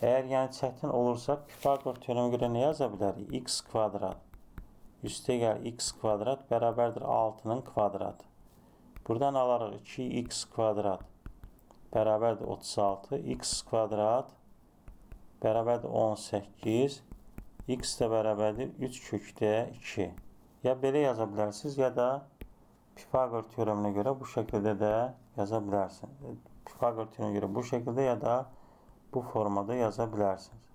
Əgər yəni çətin olursa Pifagor teoreminə görə nə yaza bilərik? X kvadrat üstə gəl x kvadrat bərabərdir 6-nın kvadratı. Buradan alarıq 2x kvadrat bərabərdir 36, x kvadrat bərabərdir 18, x də bərabərdir 3 kökdə 2. Ya belə yaza bilərsiniz, ya da Pifaqor teoreminə görə bu şəkildə də yaza bilərsiniz. Pifaqor teoreminə görə bu şəkildə ya da bu formada yaza bilərsiniz.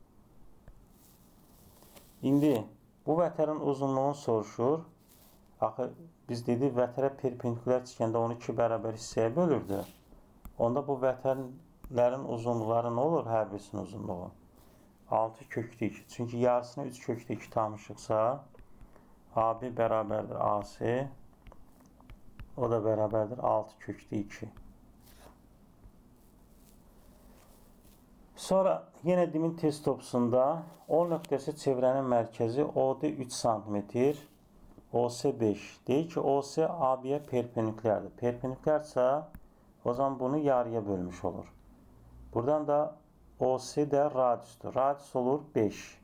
İndi bu vətərin uzunluğunu soruşur. Axı biz dedik vətərə perpendikulyar çəkəndə onu 2 bərabər hissəyə bölürdü. Onda bu vətərlərin uzunluqları nə olur? Hər birisinin uzunluğu 6 kökdə 2. Çünki yarısını 3 kökdə 2 tapmışıqsa AB bərabərdir AC. O da bərabərdir 6 kökdə 2. Sonra yenə dimin test topusunda O nöqtəsi çevrənin mərkəzi OD 3 cm, OC 5. Deyir ki, OC AB-yə perpendikulyardır. Perpendikulyarsa o zaman bunu yarıya bölmüş olur. Buradan da OC də radiusdur. Radius olur 5.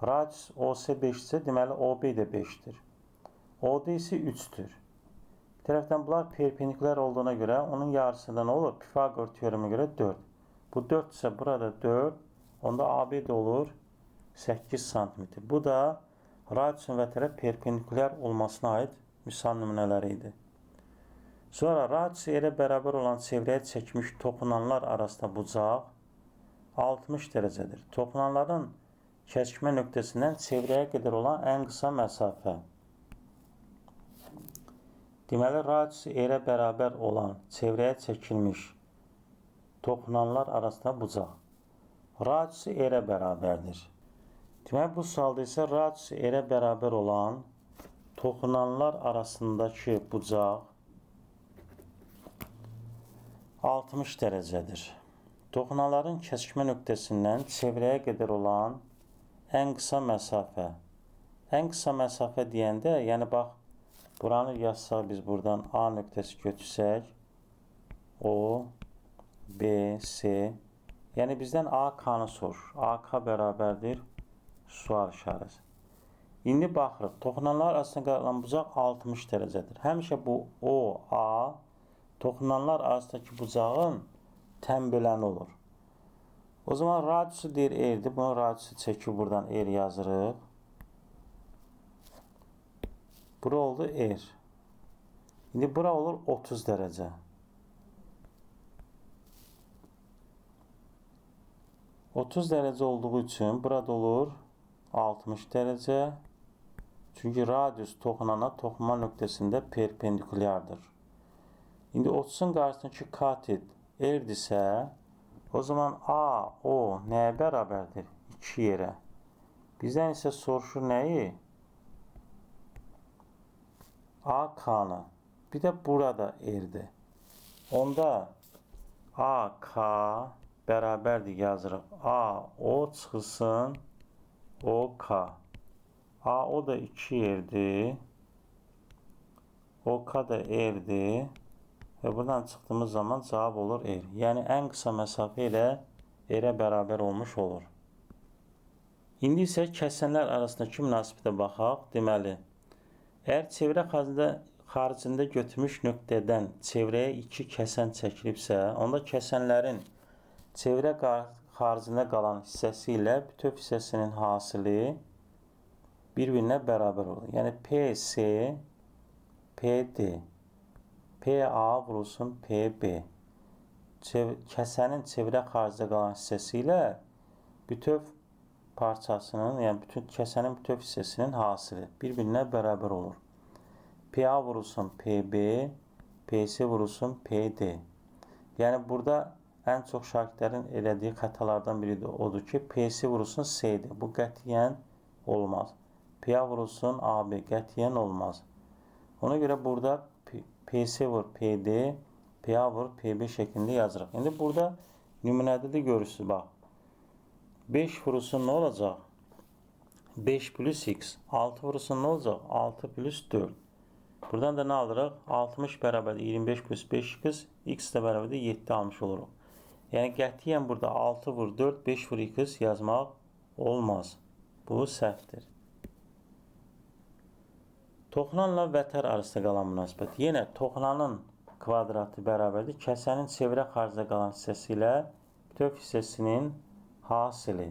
Radius OC 5 isə deməli OB də 5-dir. OD isə 3-dür. Bir tərəfdən bunlar perpendikulyar olduğuna görə onun yarısı da nə olur? Pifaqor teoreminə görə 4. Bu 4 isə burada 4, onda AB də olur 8 cm. Bu da radiusun vətərə perpendikulyar olmasına aid misal nümunələri idi. Sonra radiusu yerə bərabər olan çevrəyə çəkmiş toxunanlar arasında bucaq 60 dərəcədir. Toxunanların kəsişmə nöqtəsindən çevrəyə qədər olan ən qısa məsafə. Deməli, radiusu yerə bərabər olan çevrəyə çəkilmiş toxunanlar arasında bucaq. Radiusu yerə bərabərdir. Deməli, bu sualda isə radiusu yerə bərabər olan toxunanlar arasındakı bucaq 60 dərəcədir. Toxunanların kəsişmə nöqtəsindən çevrəyə qədər olan ən qısa məsafə. Ən qısa məsafə deyəndə, yəni bax, buranı yazsaq biz buradan A nöqtəsi götürsək, O, B, C, yəni bizdən AK-nı soruşur. AK bərabərdir sual işarəsi. İndi baxırıq, toxunanlar arasında qalan bucaq 60 dərəcədir. Həmişə bu O, A, toxunanlar arasındakı bucağın tən böləni olur. O zaman radiusu deyir R-dir. Bunun radiusu çəkib buradan R yazırıq. Bura oldu R. İndi bura olur 30 dərəcə. 30 dərəcə olduğu üçün burada olur 60 dərəcə. Çünki radius toxunana toxunma nöqtəsində perpendikulyardır. İndi 30-un qarşısındakı katet R-dirsə, o zaman A, O nəyə bərabərdir? 2 yerə. Bizdən isə soruşur nəyi? A, K-nı. Bir də burada R-dir. Onda A, K bərabərdir yazırıq. A, O çıxılsın O, K. A, O da 2 yerdir. O, K da R-dir. Və buradan çıxdığımız zaman cavab olur R. Yəni ən qısa məsafə ilə R-ə bərabər olmuş olur. İndi isə kəsənlər arasındakı münasibətə baxaq. Deməli, əgər çevrə xaricində götürmüş nöqtədən çevrəyə 2 kəsən çəkilibsə, onda kəsənlərin çevrə xaricində qalan hissəsi ilə bütöv hissəsinin hasili bir-birinə bərabər olur. Yəni PC, PD, PA vurulsun PB. Kəsənin çevrə xaricində qalan hissəsi ilə bütöv parçasının, yəni bütün kəsənin bütöv hissəsinin hasili bir-birinə bərabər olur. PA vurulsun PB, PC vurulsun PD. Yəni burada ən çox şagirdlərin elədiyi xətalardan biri də odur ki, PC vurulsun CD. Bu qətiyyən olmaz. PA vurulsun AB qətiyyən olmaz. Ona görə burada PC vur PD, PA vur PB şəklində yazırıq. İndi burada nümunədə də görürsünüz, bax. 5 vurulsun nə olacaq? 5 plus x. 6 vurulsun nə olacaq? 6 plus 4. Buradan da nə alırıq? 60 bərabərdir 25 plus 5x, x də bərabərdir 7 almış oluruq. Yəni qətiyyən burada 6 vur 4, 5 vur x yazmaq olmaz. Bu səhvdir. Toxunanla vətər arasında qalan münasibət. Yenə toxunanın kvadratı bərabərdir kəsənin çevrə xaricində qalan hissəsi ilə bütöv hissəsinin hasili.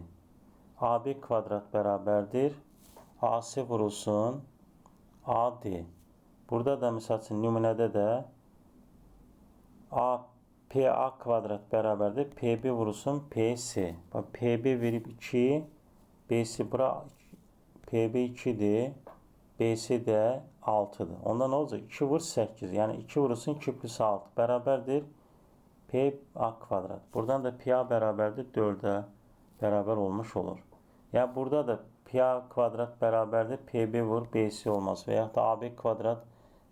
AB kvadrat bərabərdir AC vurulsun AD. Burada da misal üçün nümunədə də PA kvadrat bərabərdir PB vurulsun PC. Bax, PB verib 2, BC bura PB 2-dir, BC də 6-dır. Onda nə olacaq? 2 vur 8, yəni 2 vurulsun 2 plus 6 bərabərdir PA kvadrat. Buradan da PA bərabərdir 4-ə bərabər olmuş olur. Yəni burada da PA kvadrat bərabərdir PB vur BC olmaz və yaxud da AB kvadrat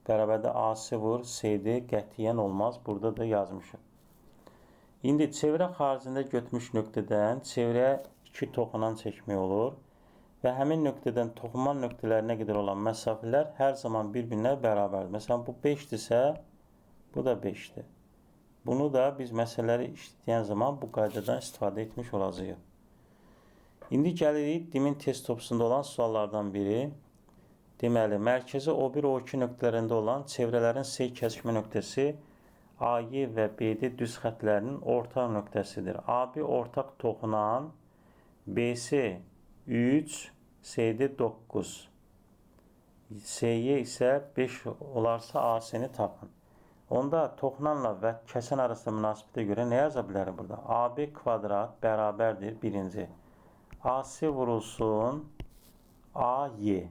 bərabərdir AC vur CD qətiyyən olmaz. Burada da yazmışıq. İndi çevrə xaricində götürmüş nöqtədən çevrəyə 2 toxunan çəkmək olur və həmin nöqtədən toxunma nöqtələrinə qədər olan məsafələr hər zaman bir-birinə bərabərdir. Məsələn, bu 5-dirsə, bu da 5-dir. Bunu da biz məsələləri işləyən zaman bu qaydadan istifadə etmiş olacağıq. İndi gəlirik DİM-in test topusunda olan suallardan biri. Deməli, mərkəzi O1, O2 nöqtələrində olan çevrələrin C kəsişmə nöqtəsi AY və BD düz xətlərinin ortaq nöqtəsidir. AB ortaq toxunan, BC 3, CD 9, SY isə 5 olarsa AC-ni tapın. Onda toxunanla və kəsən arasında münasibətə görə nə yaza bilərik burada? AB kvadrat bərabərdir birinci. AC vurulsun AY.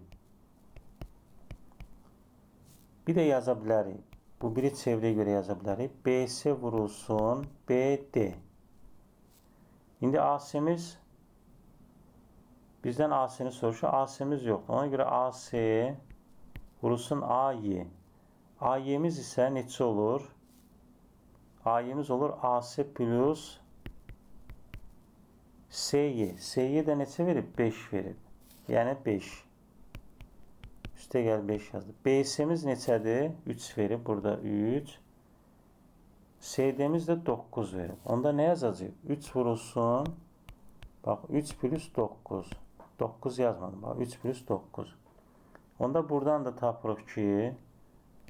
Bir də yaza bilərik. Bu biri çevrəyə görə yaza bilərik. BC vurulsun BD. İndi AC-miz bizdən AC-ni soruşur. AC-miz yoxdur. Ona görə AC vurulsun AY. AY'miz isə neçə olur? AY'miz olur AC plus SY. SY də neçə verib? 5 verib. Yəni 5. Üstə gəl 5 yazdı. BC-miz neçədir? 3 verib. Burada 3. CD-miz də 9 verib. Onda nə yazacağıq? 3 vurulsun. Bax, 3 plus 9. 9 yazmadım. Bax, 3 plus 9. Onda buradan da tapırıq ki,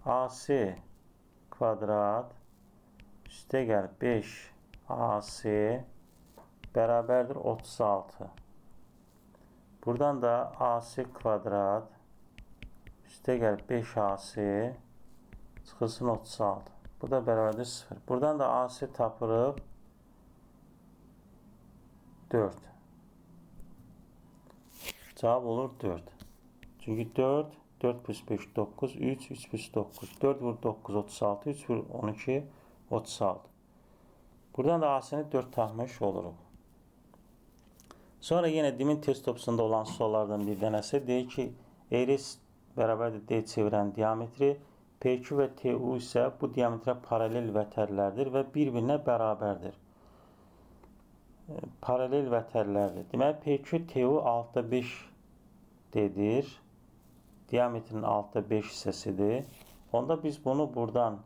AC kvadrat üstə gəl 5 AC bərabərdir 36. Buradan da AC kvadrat üstə gəl 5 AC çıxılsın 36. Bu da bərabərdir 0. Buradan da AC tapırıq 4. Cavab olur 4. Çünki 4, 4 plus 5, 9, 3, 3 plus 9. 4 vur 9, 36, 3 vur 12, 36. Buradan da AC-ni 4 tapmış oluruq. Sonra yenə DİM-in test topusunda olan suallardan bir dənəsi deyir ki, RS bərabərdir D çevirən diametri, PQ və TU isə bu diametrə paralel vətərlərdir və bir-birinə bərabərdir. Paralel vətərlərdir. Deməli, PQ, TU 6-da 5 D-dir. Diametrin 6-da 5 hissəsidir. Onda biz bunu buradan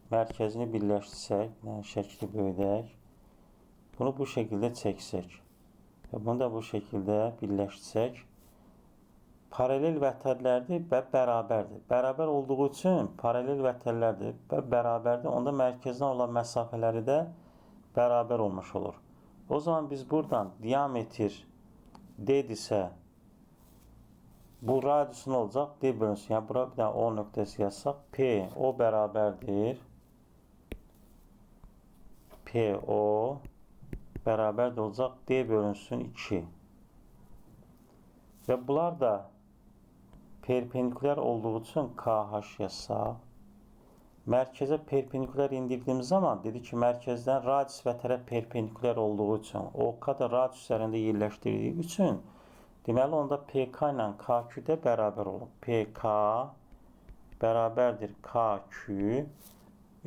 mərkəzini birləşdirsək, yəni şəkli böyüdək, bunu bu şəkildə çəksək və bunu da bu şəkildə birləşdirsək, paralel vətərlərdir və bərabərdir. Bərabər olduğu üçün paralel vətərlərdir və bərabərdir. Onda mərkəzdən olan məsafələri də bərabər olmuş olur. O zaman biz buradan diametr D-dirsə, bu radiusu nə olacaq? D bölünsün. Yəni bura bir dənə O nöqtəsi yazsaq, P, O bərabərdir. P, O bərabər də olacaq D bölünsün 2. Və bunlar da perpendikulyar olduğu üçün KH yazsaq, mərkəzə perpendikulyar indirdiyimiz zaman dedi ki, mərkəzdən radius vətərə perpendikulyar olduğu üçün, OK da radius üzərində yerləşdirdiyi üçün, deməli onda PK ilə KQ də bərabər olur. PK bərabərdir KQ.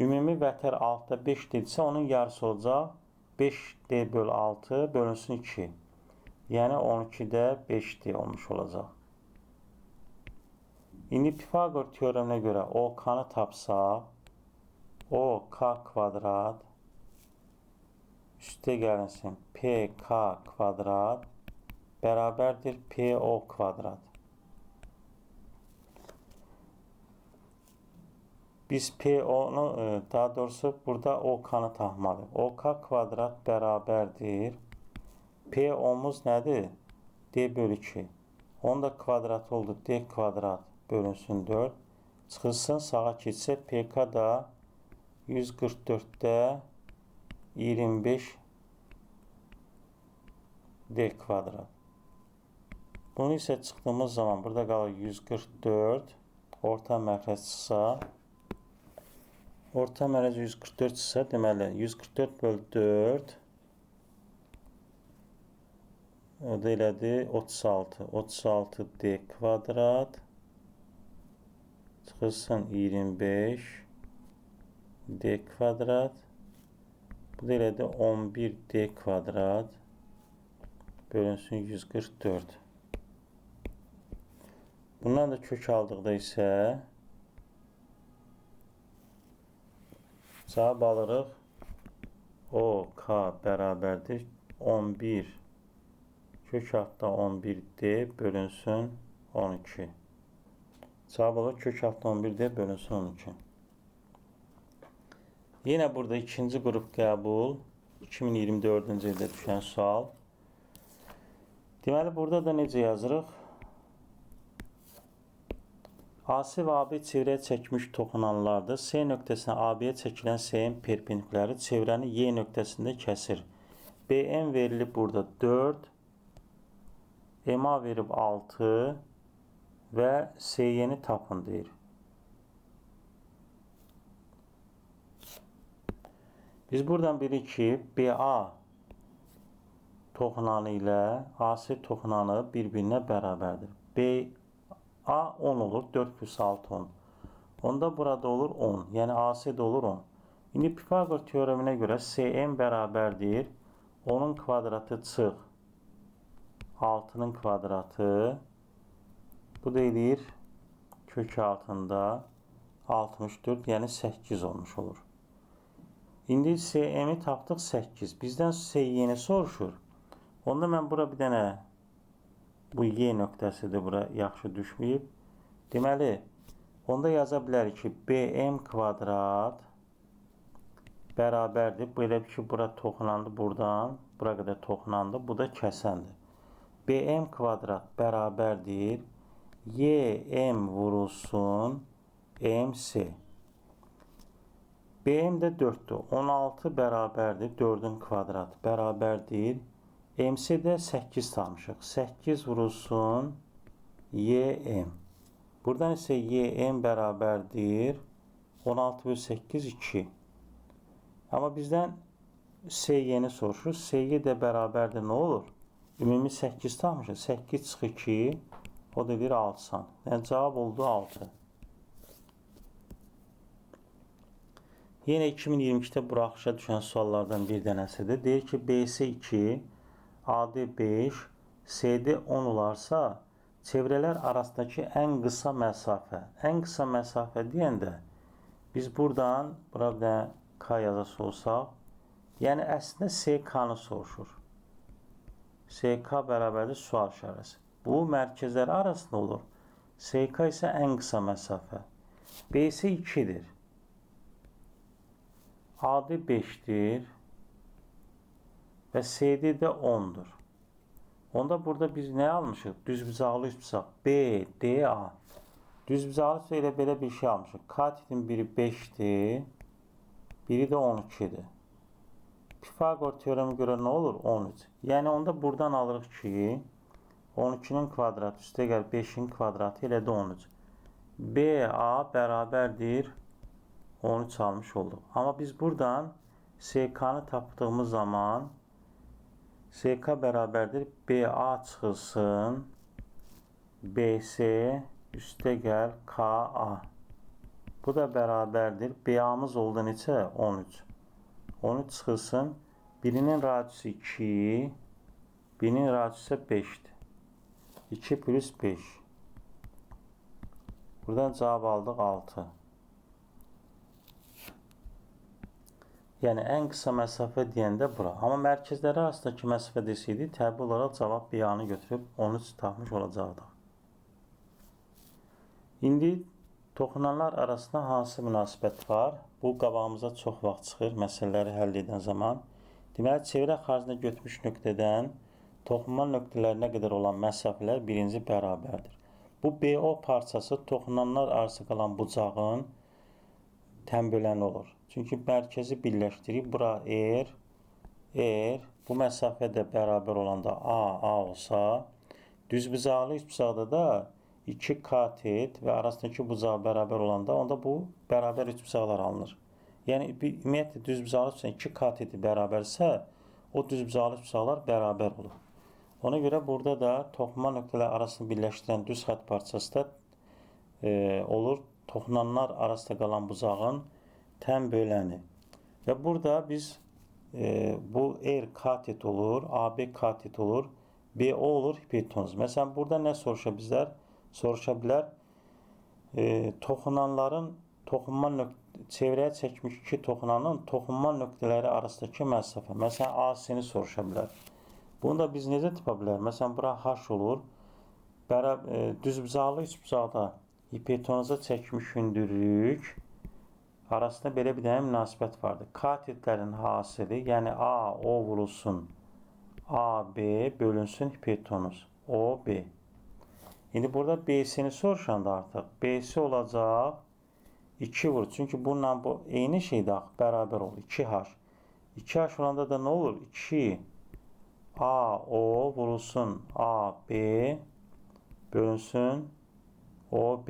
Ümumi vətər 6-da 5 dedisə, onun yarısı olacaq 5D bölü 6 bölünsün 2. Yəni 12-də 5D olmuş olacaq. İndi Pifaqor teoreminə görə OK-nı tapsaq, OK kvadrat üstə gəlinsin PK kvadrat bərabərdir PO kvadrat. Biz PO-nu, daha doğrusu burada OK-nı tapmalıyıq. OK kvadrat bərabərdir. PO-muz nədir? D bölü 2. Onun da kvadratı oldu D kvadrat bölünsün 4. Çıxılsın, sağa keçsə PK da 144-də 25 D kvadrat. Bunu isə çıxdığımız zaman burada qalır 144. Orta məxrəc çıxsa, orta məxrəc 144 çıxsa, deməli 144 böl 4, o da elədir 36. 36 D kvadrat çıxılsın 25 D kvadrat. Bu da elədir 11 D kvadrat bölünsün 144. Bundan da kök aldıqda isə cavab alırıq. O, K bərabərdir 11 kök altda 11 D bölünsün 12. Cavab olur kök altda 11 D bölünsün 12. Yenə burada ikinci qrup qəbul 2024-cü ildə düşən sual. Deməli, burada da necə yazırıq? AC və AB çevrəyə çəkmiş toxunanlardır. C nöqtəsinə AB-yə çəkilən S-in perpendikləri çevrəni Y nöqtəsində kəsir. BM verilib burada 4, MA verib 6 və SY-ni tapın deyir. Biz buradan bilirik ki, BA toxunanı ilə AC toxunanı bir-birinə bərabərdir. BA 10 olur, 4 plus 6 10. Onda burada olur 10, yəni AC də olur 10. İndi Pifaqor teoreminə görə SM bərabərdir. 10-un kvadratı çıx 6-nın kvadratı. Bu da eləyir kök altında 64, yəni 8 olmuş olur. İndi SM-i tapdıq 8. Bizdən SY-ni soruşur. Onda mən bura bir dənə bu Y nöqtəsidir, bura yaxşı düşməyib. Deməli, onda yaza bilərik ki, BM kvadrat bərabərdir. Belə bir ki, bura toxunandı buradan, bura qədər toxunandı. Bu da kəsəndir. BM kvadrat bərabərdir. YM vurulsun MC. BM də 4-dür. 16 bərabərdir. 4-ün kvadratı bərabərdir. MC də 8 tapmışıq. 8 vurulsun YM. Buradan isə YM bərabərdir. 16 bölü 8, 2. Amma bizdən SY-ni soruşur. SY də bərabərdir. Nə olur? Ümumi 8 tapmışıq. 8 çıx 2. O da bir 6 san. Yəni cavab oldu 6. Yenə 2022-də buraxışa düşən suallardan bir dənəsidir. Deyir ki, BC 2, AD 5, CD 10 olarsa, çevrələr arasındakı ən qısa məsafə. Ən qısa məsafə deyəndə biz buradan, bura bir dənə K yazası olsaq, yəni əslində SK-nı soruşur. SK bərabərdir sual işarəsi. Bu, mərkəzlər arasında olur. SK isə ən qısa məsafə. BC 2-dir. AD 5-dir və CD də 10-dur. Onda burada biz nə almışıq? Düzbucaqlı üçbucaq. B, D, A. Düzbucaqlı üçbucaq elə belə bir şey almışıq. Katetin biri 5-dir, biri də 12-dir. Pifaqor teoremi görə nə olur? 13. Yəni onda buradan alırıq ki, 12-nin kvadratı üstə gəl 5-in kvadratı elə də 13. BA bərabərdir 13 almış olduq. Amma biz buradan SK-nı tapdığımız zaman SK bərabərdir BA çıxılsın BC üstə gəl KA. Bu da bərabərdir. BA-mız oldu neçə? 13. 13 çıxılsın. Birinin radiusu 2, birinin radiusu isə 5-dir. 2 plus 5. Buradan cavab aldıq 6. Yəni, ən qısa məsafə deyəndə bura. Amma mərkəzləri arasındakı məsafə desəydi, təbii olaraq cavab BA-nı götürüb 13 tapmış olacaqdıq. İndi toxunanlar arasında hansı münasibət var? Bu, qabağımıza çox vaxt çıxır məsələləri həll edən zaman. Deməli, çevrə xaricində götürmüş nöqtədən Toxunma nöqtələrinə qədər olan məsafələr birinci bərabərdir. Bu BO parçası toxunanlar arası qalan bucağın tənböləni olur. Çünki mərkəzi birləşdirir. Bura R, R, bu məsafə də bərabər olanda A, A olsa, düzbucaqlı üçbucaqda da 2 katet və arasındakı bucaq bərabər olanda onda bu bərabər üçbucaqlar alınır. Yəni, ümumiyyətlə, düzbucaqlı üçbucaqda 2 kateti bərabərsə, o düzbucaqlı üçbucaqlar bərabər olur. Ona görə burada da toxunma nöqtələri arasını birləşdirən düz xətt parçası da olur. Toxunanlar arasında qalan bucağın tənböləni. Və burada biz bu R katet olur, AB katet olur, BO olur hipotenuz. Məsələn, burada nə soruşa bizlər? Soruşa bilər. Toxunanların toxunma çevrəyə çəkmiş iki toxunanın toxunma nöqtələri arasındakı məsafə. Məsələn, AC-ni soruşa bilər. Bunu da biz necə tapa bilər? Məsələn, bura H olur. Düzbucaqlı üçbucaqda hipotenuza çəkmiş hündürlük arasında belə bir dənə münasibət vardır. Katetlərin hasili, yəni A, O vurulsun, AB bölünsün hipotenuz, OB. İndi burada BC-ni soruşanda artıq BC olacaq 2 vur. Çünki bununla bu eyni şeydir axı, bərabər olur. 2H. 2H olanda da nə olur? 2 A, O vurulsun AB bölünsün OB.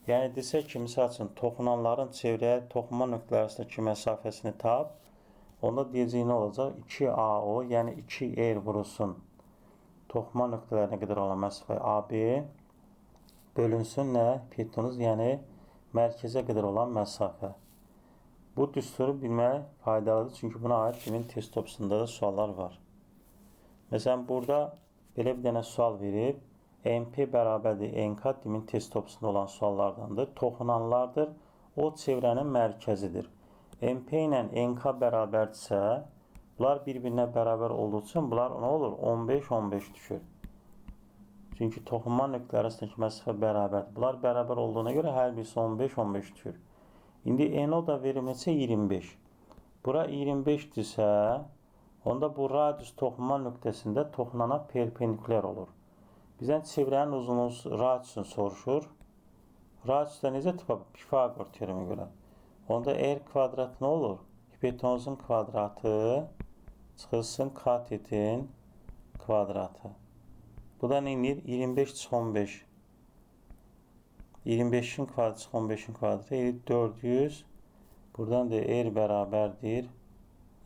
Yəni desək ki, misal üçün, toxunanların çevrəyə toxunma nöqtələri arasındakı məsafəsini tap, onda deyəcək nə olacaq? 2AO, yəni 2R vurulsun toxunma nöqtələrinə qədər olan məsafə AB bölünsün nə? Hipotenuz, yəni mərkəzə qədər olan məsafə. Bu düsturu bilmək faydalıdır, çünki buna aid bimin test topsunda da suallar var. Məsələn, burada belə bir dənə sual verib. MP bərabərdir NK dimin test topsunda olan suallardandır. Toxunanlardır. O çevrənin mərkəzidir. MP ilə NK bərabərdirsə, bunlar bir-birinə bərabər olduğu üçün bunlar nə olur? 15, 15 düşür. Çünki toxunma nöqtələri arasındakı məsafə bərabərdir. Bunlar bərabər olduğuna görə hər birisi 15, 15 düşür. İndi NO da verir neçə? 25. Bura 25-dirsə, onda bu radius toxunma nöqtəsində toxunana perpendikulyar olur. Bizdən çevrənin uzunluğu radiusunu soruşur. Radius da necə tapa? Pifagor teoremə görə. Onda R kvadrat nə olur? Hipotenuzun kvadratı çıxılsın katetin kvadratı. Bu da nə edir? 25 çıx 15. 25-in kvadratı çıx 15-in kvadratı edir 400. Buradan da R bərabərdir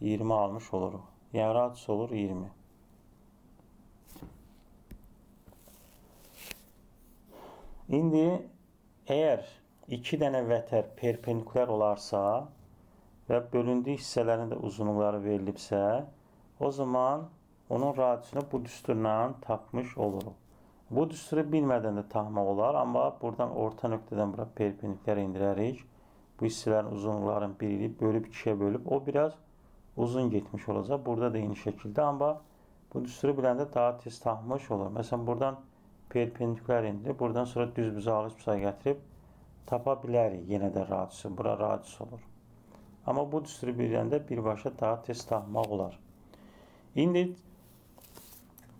20 almış oluruq. Yəni radius olur 20. İndi əgər iki dənə vətər perpendikulyar olarsa və bölündüyü hissələrin də uzunluqları verilibsə, o zaman onun radiusunu bu düsturla tapmış oluruq. Bu düsturu bilmədən də tapmaq olar, amma buradan orta nöqtədən bura perpendikulyar indirərik. Bu hissələrin uzunluqların birini bölüb ikiyə bölüb, o biraz uzun getmiş olacaq. Burada da eyni şəkildə, amma bu düsturu biləndə daha tez tapmış olur. Məsələn, buradan perpendikulyar indirib, buradan sonra düz bucaqlı üçbucaq gətirib tapa bilərik yenə də radiusu. Bura radius olur. Amma bu düsturu biləndə birbaşa daha tez tapmaq olar. İndi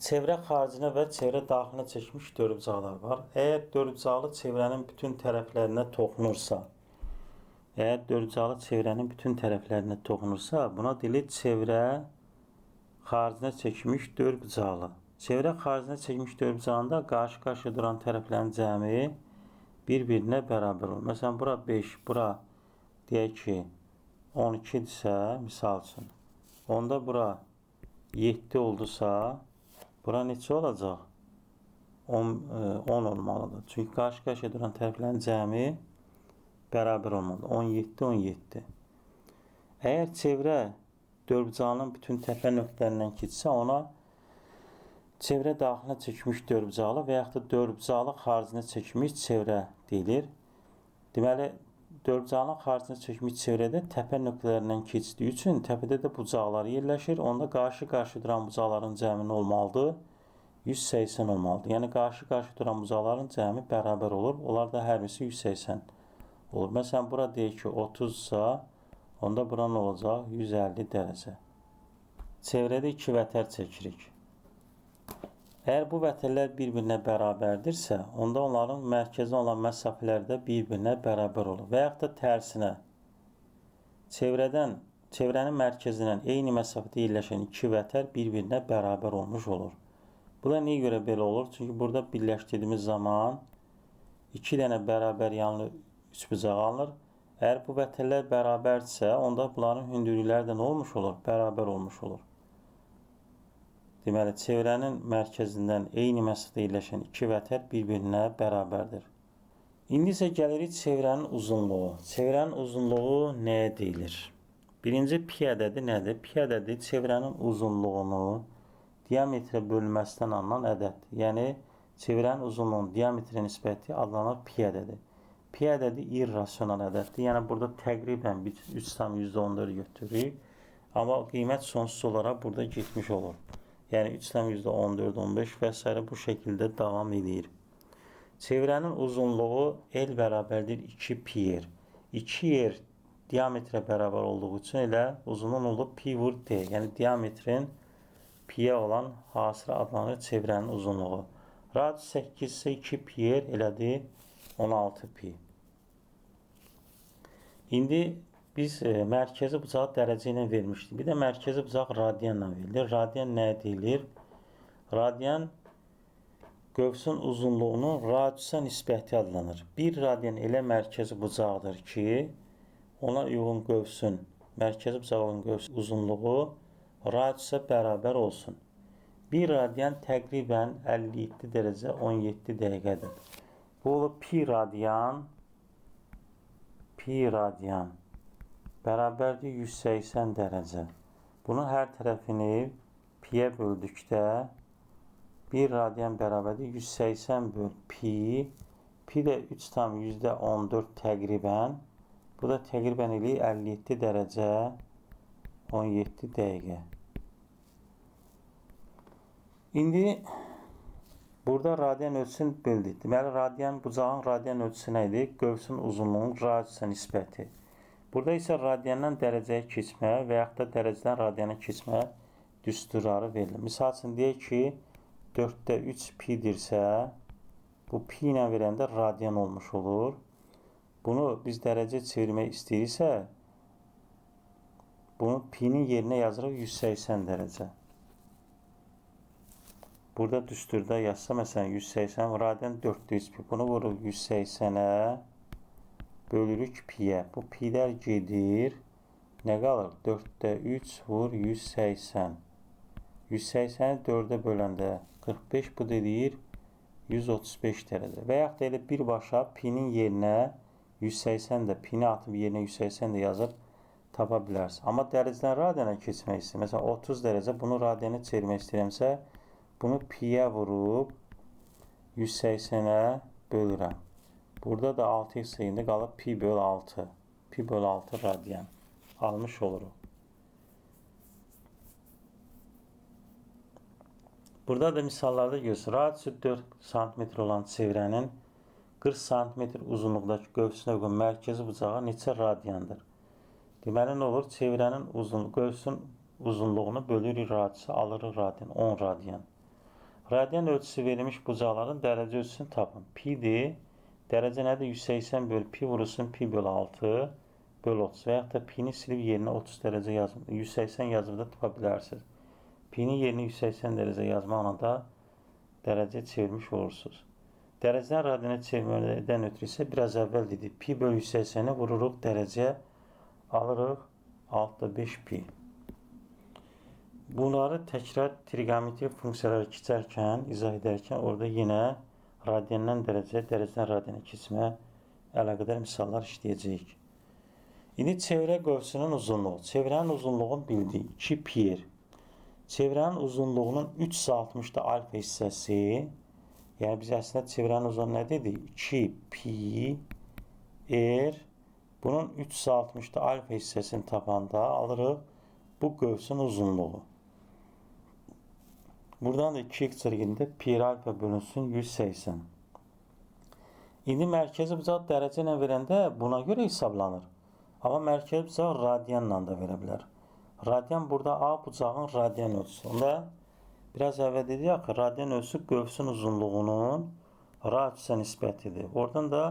çevrə xaricinə və çevrə daxilinə çəkmiş dördbucaqlar var. Əgər dördbucaqlı çevrənin bütün tərəflərinə toxunursa, əgər dördbucaqlı çevrənin bütün tərəflərinə toxunursa, buna deyilir çevrə xaricinə çəkmiş dördbucaqlı. Çevrə xaricinə çəkmiş dördbucağında qarşı-qarşıya duran tərəflərin cəmi bir-birinə bərabər olur. Məsələn, bura 5, bura deyək ki 12-dirsə, misal üçün, onda bura 7 oldusa, bura neçə olacaq? 10 olmalıdır. Çünki qarşı-qarşıya duran tərəflərin cəmi bərabər olmalıdır. 17, 17. Əgər çevrə dördbucağının bütün təpə nöqtələrindən keçsə, ona çevrə daxilinə çəkmiş dördbucaqlı və yaxud da dördbucaqlı xaricinə çəkmiş çevrə deyilir. Deməli, dördbucaqlının xaricinə çəkmiş çevrədə təpə nöqtələrindən keçdiyi üçün təpədə də bucaqlar yerləşir. Onda qarşı-qarşı duran bucaqların cəmi nə olmalıdır? 180 olmalıdır. Yəni, qarşı-qarşı duran bucaqların cəmi bərabər olur. Onlar da hər birisi 180 olur. Məsələn, bura deyək ki, 30-sa, onda bura nə olacaq? 150 dərəcə. Çevrədə iki vətər çəkirik. Əgər bu vətərlər bir-birinə bərabərdirsə, onda onların mərkəzinə olan məsafələri də bir-birinə bərabər olur. Və yaxud da tərsinə, çevrənin mərkəzindən eyni məsafədə yerləşən iki vətər bir-birinə bərabər olmuş olur. Bu da niyə görə belə olur? Çünki burada birləşdirdiyimiz zaman iki dənə bərabər yanlı üçbucaq alınır. Əgər bu vətərlər bərabərdirsə, onda bunların hündürlükləri də nə olmuş olur? Bərabər olmuş olur. Deməli, çevrənin mərkəzindən eyni məsafədə yerləşən iki vətər bir-birinə bərabərdir. İndi isə gəlirik çevrənin uzunluğu. Çevrənin uzunluğu nəyə deyilir? Birinci pi ədədi nədir? Pi ədədi çevrənin uzunluğunu diametrə bölünməsindən alınan ədəddir. Yəni, çevrənin uzunluğunun diametrə nisbəti adlanır pi ədədi. Pi ədədi irrasional ədəddir. Yəni, burada təqribən 3,14 götürürük. Amma qiymət sonsuz olaraq burada getmiş olur. Yəni, 3,14, 15 və s. bu şəkildə davam edir. Çevrənin uzunluğu L bərabərdir 2 pi r. 2 r diametrə bərabər olduğu üçün elə uzunluğun olur pi vur d. Yəni, diametrin piyə olan hasılı adlanır çevrənin uzunluğu. Radius 8 isə 2 pi r elədir 16 pi. İndi biz mərkəzi bucağı dərəcə ilə vermişdik. Bir də mərkəzi bucaq radianla verilir. Radian nəyə deyilir? Radian qövsün uzunluğunun radiusa nisbəti adlanır. Bir radian elə mərkəzi bucaqdır ki, ona uyğun qövsün, mərkəzi bucağın qövsün uzunluğu radiusa bərabər olsun. Bir radian təqribən 57 dərəcə 17 dəqiqədir. Bu olur pi radian bərabərdir 180 dərəcə. Bunun hər tərəfini piyə böldükdə 1 radian bərabərdir 180 böl pi, pi də 3,14 təqribən. Bu da təqribən eləyir 57 dərəcə 17 dəqiqə. İndi burada radian ölçüsünü bildik. Deməli, radian, bucağın radian ölçüsü nə idi? Qövsün uzunluğunun radiusa nisbəti. Burada isə radiandan dərəcəyə keçmə və yaxud da dərəcədən radiana keçmə düsturları verilir. Misal üçün, deyək ki, 4-də 3 pidirsə, bu pi ilə verəndə radian olmuş olur. Bunu biz dərəcə çevirmək istəyiriksə, bunu pinin yerinə yazırıq 180 dərəcə. Burada düsturda yazsa, məsələn, 180, radian 4-də 3 pi. Bunu vururuq 180-ə, bölürük piyə. Bu pilər gedir. Nə qalır? 4-də 3 vur 180. 180-i 4-ə böləndə 45, bu da eləyir 135 dərəcə. Və yaxud da elə birbaşa pinin yerinə 180 də, pini atıb yerinə 180 də yazıb tapa bilərsiniz. Amma dərəcədən radiana keçmək istəyirəm. Məsələn, 30 dərəcə bunu radiana çevirmək istəyirəmsə, bunu piyə vurub 180-ə bölürəm. Burada da 6x indi qalır pi böl 6. Pi böl 6 radian almış oluruq. Burada da misallarda görürsünüz. Radiusu 4 cm olan çevrənin 40 cm uzunluqdakı qövsünə uyğun mərkəzi bucağı neçə radiandır? Deməli, nə olur? Çevrənin qövsün uzunluğunu bölürük radiusa, alırıq radian, 10 radian. Radian ölçüsü verilmiş bucaqların dərəcə ölçüsünü tapın. Pidir. Dərəcə nədir? 180 böl pi vurulsun pi böl 6 böl 30 və yaxud da pini silib yerinə 30 dərəcə yazıb, 180 yazıb da tapa bilərsiniz. Pini yerinə 180 dərəcə yazmaqla da dərəcə çevirmiş olursunuz. Dərəcədən radiana çevirmədən ötürü isə biraz əvvəl dedik, pi böl 180-i vururuq dərəcəyə, alırıq 6,5 pi. Bunları təkrar trigonometrik funksiyaları keçərkən, izah edərkən orada yenə radiandan dərəcəyə, dərəcədən radiana keçmə əlaqədar misallar işləyəcəyik. İndi çevrə qövsünün uzunluğu. Çevrənin uzunluğunu bildik. 2 pi r. Çevrənin uzunluğunun 360-da alfa hissəsi, yəni biz əslində çevrənin uzunluğu nə dedik? 2 pi r. Bunun 360-da alfa hissəsini tapanda alırıq bu qövsün uzunluğu. Buradan da 2x cırgində pi r alfa bölünsün 180. İndi mərkəzi bucaq dərəcə ilə verəndə buna görə hesablanır. Amma mərkəzi bucaq radianla da verə bilər. Radian burada A bucağın radian ölçüsü. Onda Biraz əvvəl dedik axı, radian ölçüsü qövsün uzunluğunun radiusa nisbətidir. Oradan da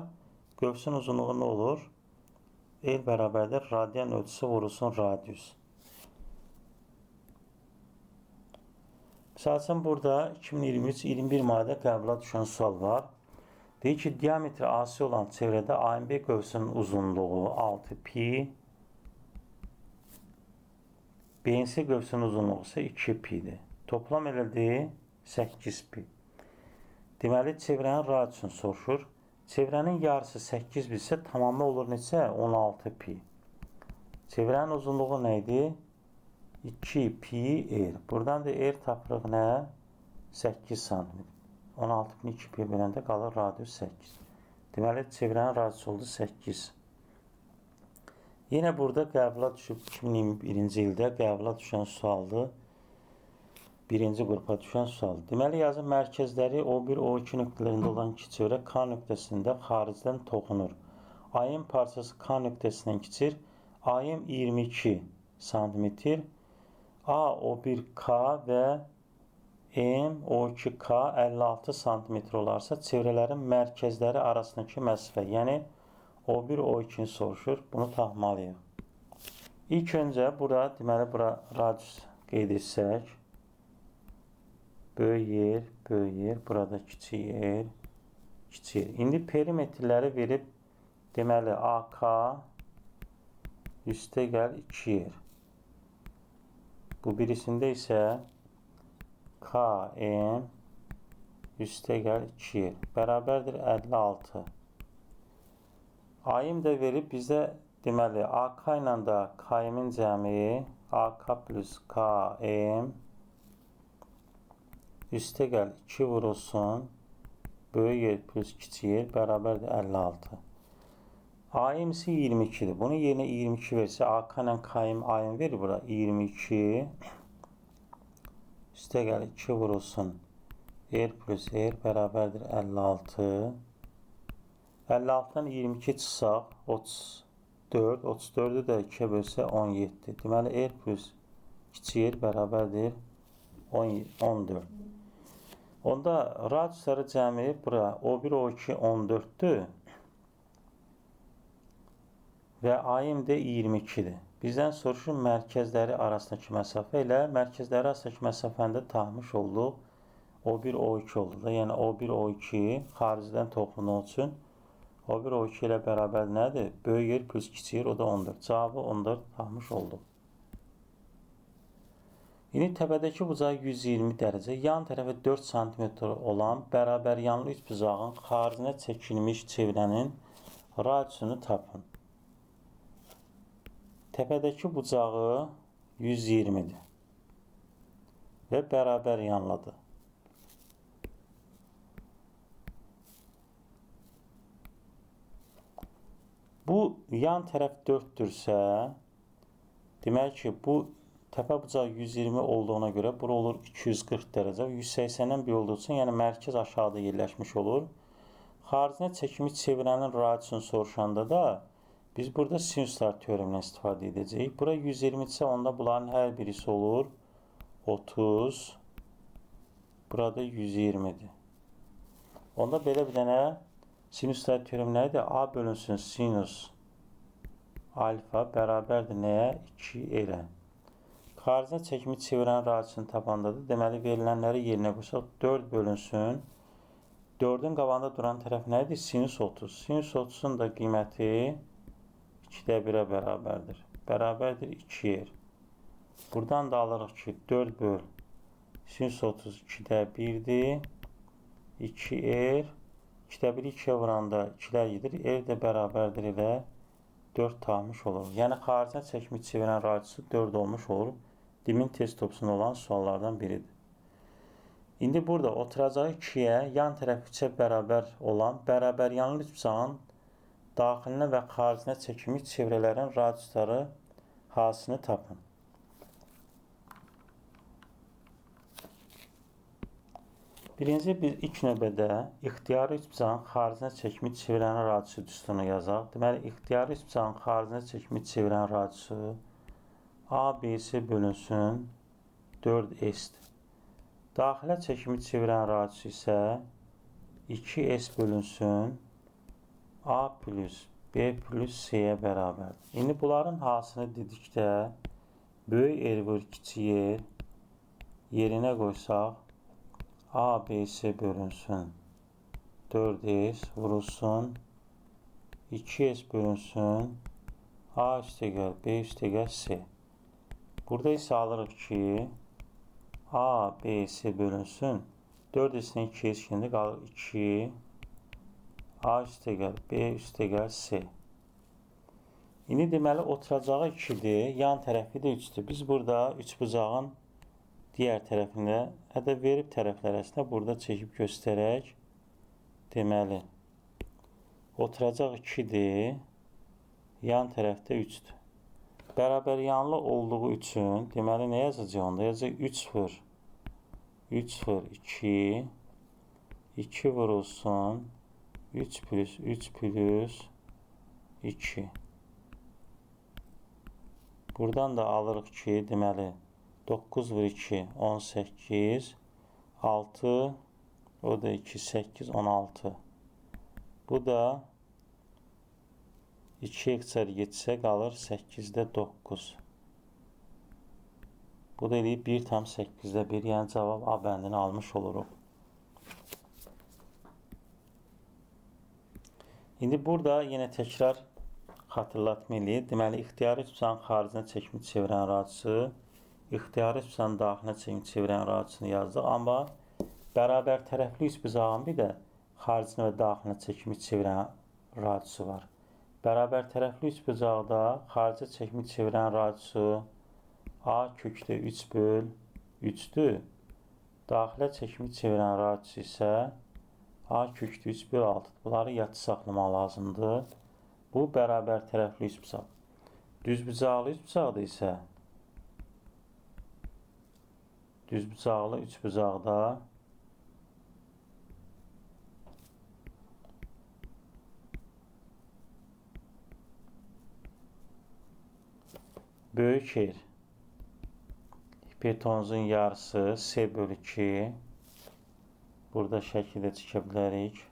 qövsün uzunluğu nə olur? L bərabərdir radian ölçüsü vurulsun radius. Misal üçün, burada 2023-21 mayda qəbula düşən sual var. Deyir ki, diametri AC olan çevrədə AMB qövsünün uzunluğu 6 pi, BNC qövsünün uzunluğu isə 2 pidir. Toplam elədir 8 pi. Deməli, çevrənin radiusunu soruşur. Çevrənin yarısı 8 pi isə tamamı olur neçə? 16 pi. Çevrənin uzunluğu nə idi? 2 pi r. Buradan da r tapırıq nə? 8 sm. 16 pini 2 pi böləndə qalır radius 8. Deməli, çevrənin radiusu oldu 8. Yenə burada qəbula düşüb 2021-ci ildə qəbula düşən sualdır. Birinci qrupa düşən sual. Deməli, yazın mərkəzləri O1, O2 nöqtələrində olan iki çevrə K nöqtəsində xaricdən toxunur. AM parçası K nöqtəsindən keçir. AM 22 sm, A O1K və M O2K 56 sm olarsa, çevrələrin mərkəzləri arasındakı məsafə, yəni O1, O2-ni soruşur. Bunu tapmalıyıq. İlk öncə bura, deməli, bura radius qeyd etsək, böyük yer, böyük yer, burada kiçik yer, kiçik yer. İndi perimetrləri verib, deməli, AK üstə gəl 2 yer. Bu birisində isə KM üstə gəl 2 yer. Bərabərdir 56. AM də verib bizə, deməli, AK ilə də KM-in cəmi AK plus KM üstə gəl 2 vurulsun, böyük yer plus kiçik yer bərabərdir 56. AM isə 22-dir. Bunun yerinə 22 versə, AK ilə KM AM verir bura 22 üstə gəl 2 vurulsun, R plus R bərabərdir 56. 56-dan 22 çıxsaq 34, 34-ü də 2-yə bölsə 17. Deməli, R plus kiçik R bərabərdir 14. Onda radiusları cəmi bura O1, O2 14-dür və AM də 22-dir. Bizdən soruşur mərkəzləri arasındakı məsafə ilə mərkəzləri arasındakı məsafəni də tapmış olduq. O1, O2 oldu da. Yəni O1, O2 xaricdən toxunduğu üçün O1, O2 ilə bərabər nədir? Böyük yer plus kiçik yer, o da 14. Cavabı 14 tapmış olduq. İndi təpədəki bucağı 120 dərəcə, yan tərəfə 4 sm olan bərabər yanlı üç bucağın xaricinə çəkilmiş çevrənin radiusunu tapın. Təpədəki bucağı 120-dir və bərabər yanlıdır. Bu yan tərəf 4-dürsə, demək ki, bu təpə bucağı 120 olduğuna görə bura olur 240 dərəcə, 180-dən bir olduğu üçün, yəni mərkəz aşağıda yerləşmiş olur. Xaricinə çəkilmiş çevrənin radiusunu soruşanda da biz burada sinuslar teoremindən istifadə edəcəyik. Bura 120 isə onda bunların hər birisi olur 30, burada 120-dir. Onda belə bir dənə sinuslar teoremi nə idi? A bölünsün sinus alfa bərabərdir nəyə? 2 elə. Xaricinə çəkilmiş çevrənin radiusunu tapanda da, deməli, verilənləri yerinə qoysaq 4 bölünsün. 4-ün qabağında duran tərəf nə idi? Sinus 30. Sinus 30-un da qiyməti 2-də 1-ə bərabərdir. Bərabərdir 2 yer. Buradan da alırıq ki, 4 böl sinus 30 2-də 1-dir. 2 r. 2-də 1-i 2-yə vuranda 2-lər gedir. R də bərabərdir elə 4 tapmış olur. Yəni, xaricinə çəkilmiş çevrənin radiusu 4 olmuş olur. Dimin test topsunda olan suallardan biridir. İndi burada oturacağı 2-yə, yan tərəf 3-ə bərabər olan bərabər yanlı üç bucağın daxilinə və xaricinə çəkilmiş çevrələrin radiusları hansını tapın. Birinci, biz ilk növbədə ixtiyari üç bucağın xaricinə çəkilmiş çevrənin radiusu düsturunu yazaq. Deməli, ixtiyari üç bucağın xaricinə çəkilmiş çevrənin radiusu ABC bölünsün 4S-dir. Daxilə çəkimi çevirənin radiusu isə 2S bölünsün A plus B plus C-yə bərabərdir. İndi bunların hansını dedikdə böyük R vur kiçik R yerinə qoysaq A, B, C bölünsün 4S vurulsun 2S bölünsün A üstəgəl B üstəgəl C. Burada isə alırıq ki A, B, C bölünsün 4S-nin 2S şimdi qalır 2 A üstəgəl B üstəgəl C. İndi deməli oturacağı 2-dir, yan tərəfi də 3-dür. Biz burada üçbucağın digər tərəfində, hətta verib tərəflər əslində burada çəkib göstərək. Deməli, oturacaq 2-dir, yan tərəfdə 3-dür. Bərabər yanlı olduğu üçün, deməli nə yazacaq onda? Yazacaq 3 vur, 3 vur 2, 2 vurulsun, 3 plus 3 plus 2. Buradan da alırıq ki, deməli, 9 vur 2, 18, 6, o da 2, 8, 16. Bu da 2 hektar getsə qalır 8-də 9. Bu da eləyib 1,8-də 1, yəni cavab A bəndini almış oluruq. İndi burada yenə təkrar xatırlatma eləyir. Deməli, ixtiyari üçbucağın xaricinə çəkimi çevirən radiusu, ixtiyari üçbucağın daxilinə çəkimi çevirən radiusunu yazdıq. Amma bərabər tərəfli üçbucağın bir də xaricinə və daxilinə çəkimi çevirən radiusu var. Bərabər tərəfli üçbucaqda xaricə çəkimi çevirən radiusu A kökdə 3 böl 3-dür. Daxilə çəkimi çevirən radiusu isə A kökdə 3 böl 6-dır. Bunları yadda saxlamaq lazımdır. Bu, bərabər tərəfli üçbucaq. Düzbucaqlı üçbucaqda isə düzbucaqlı üçbucaqda böyük R hipotenuzun yarısı C bölü 2. Burada şəkildə çəkə bilərik.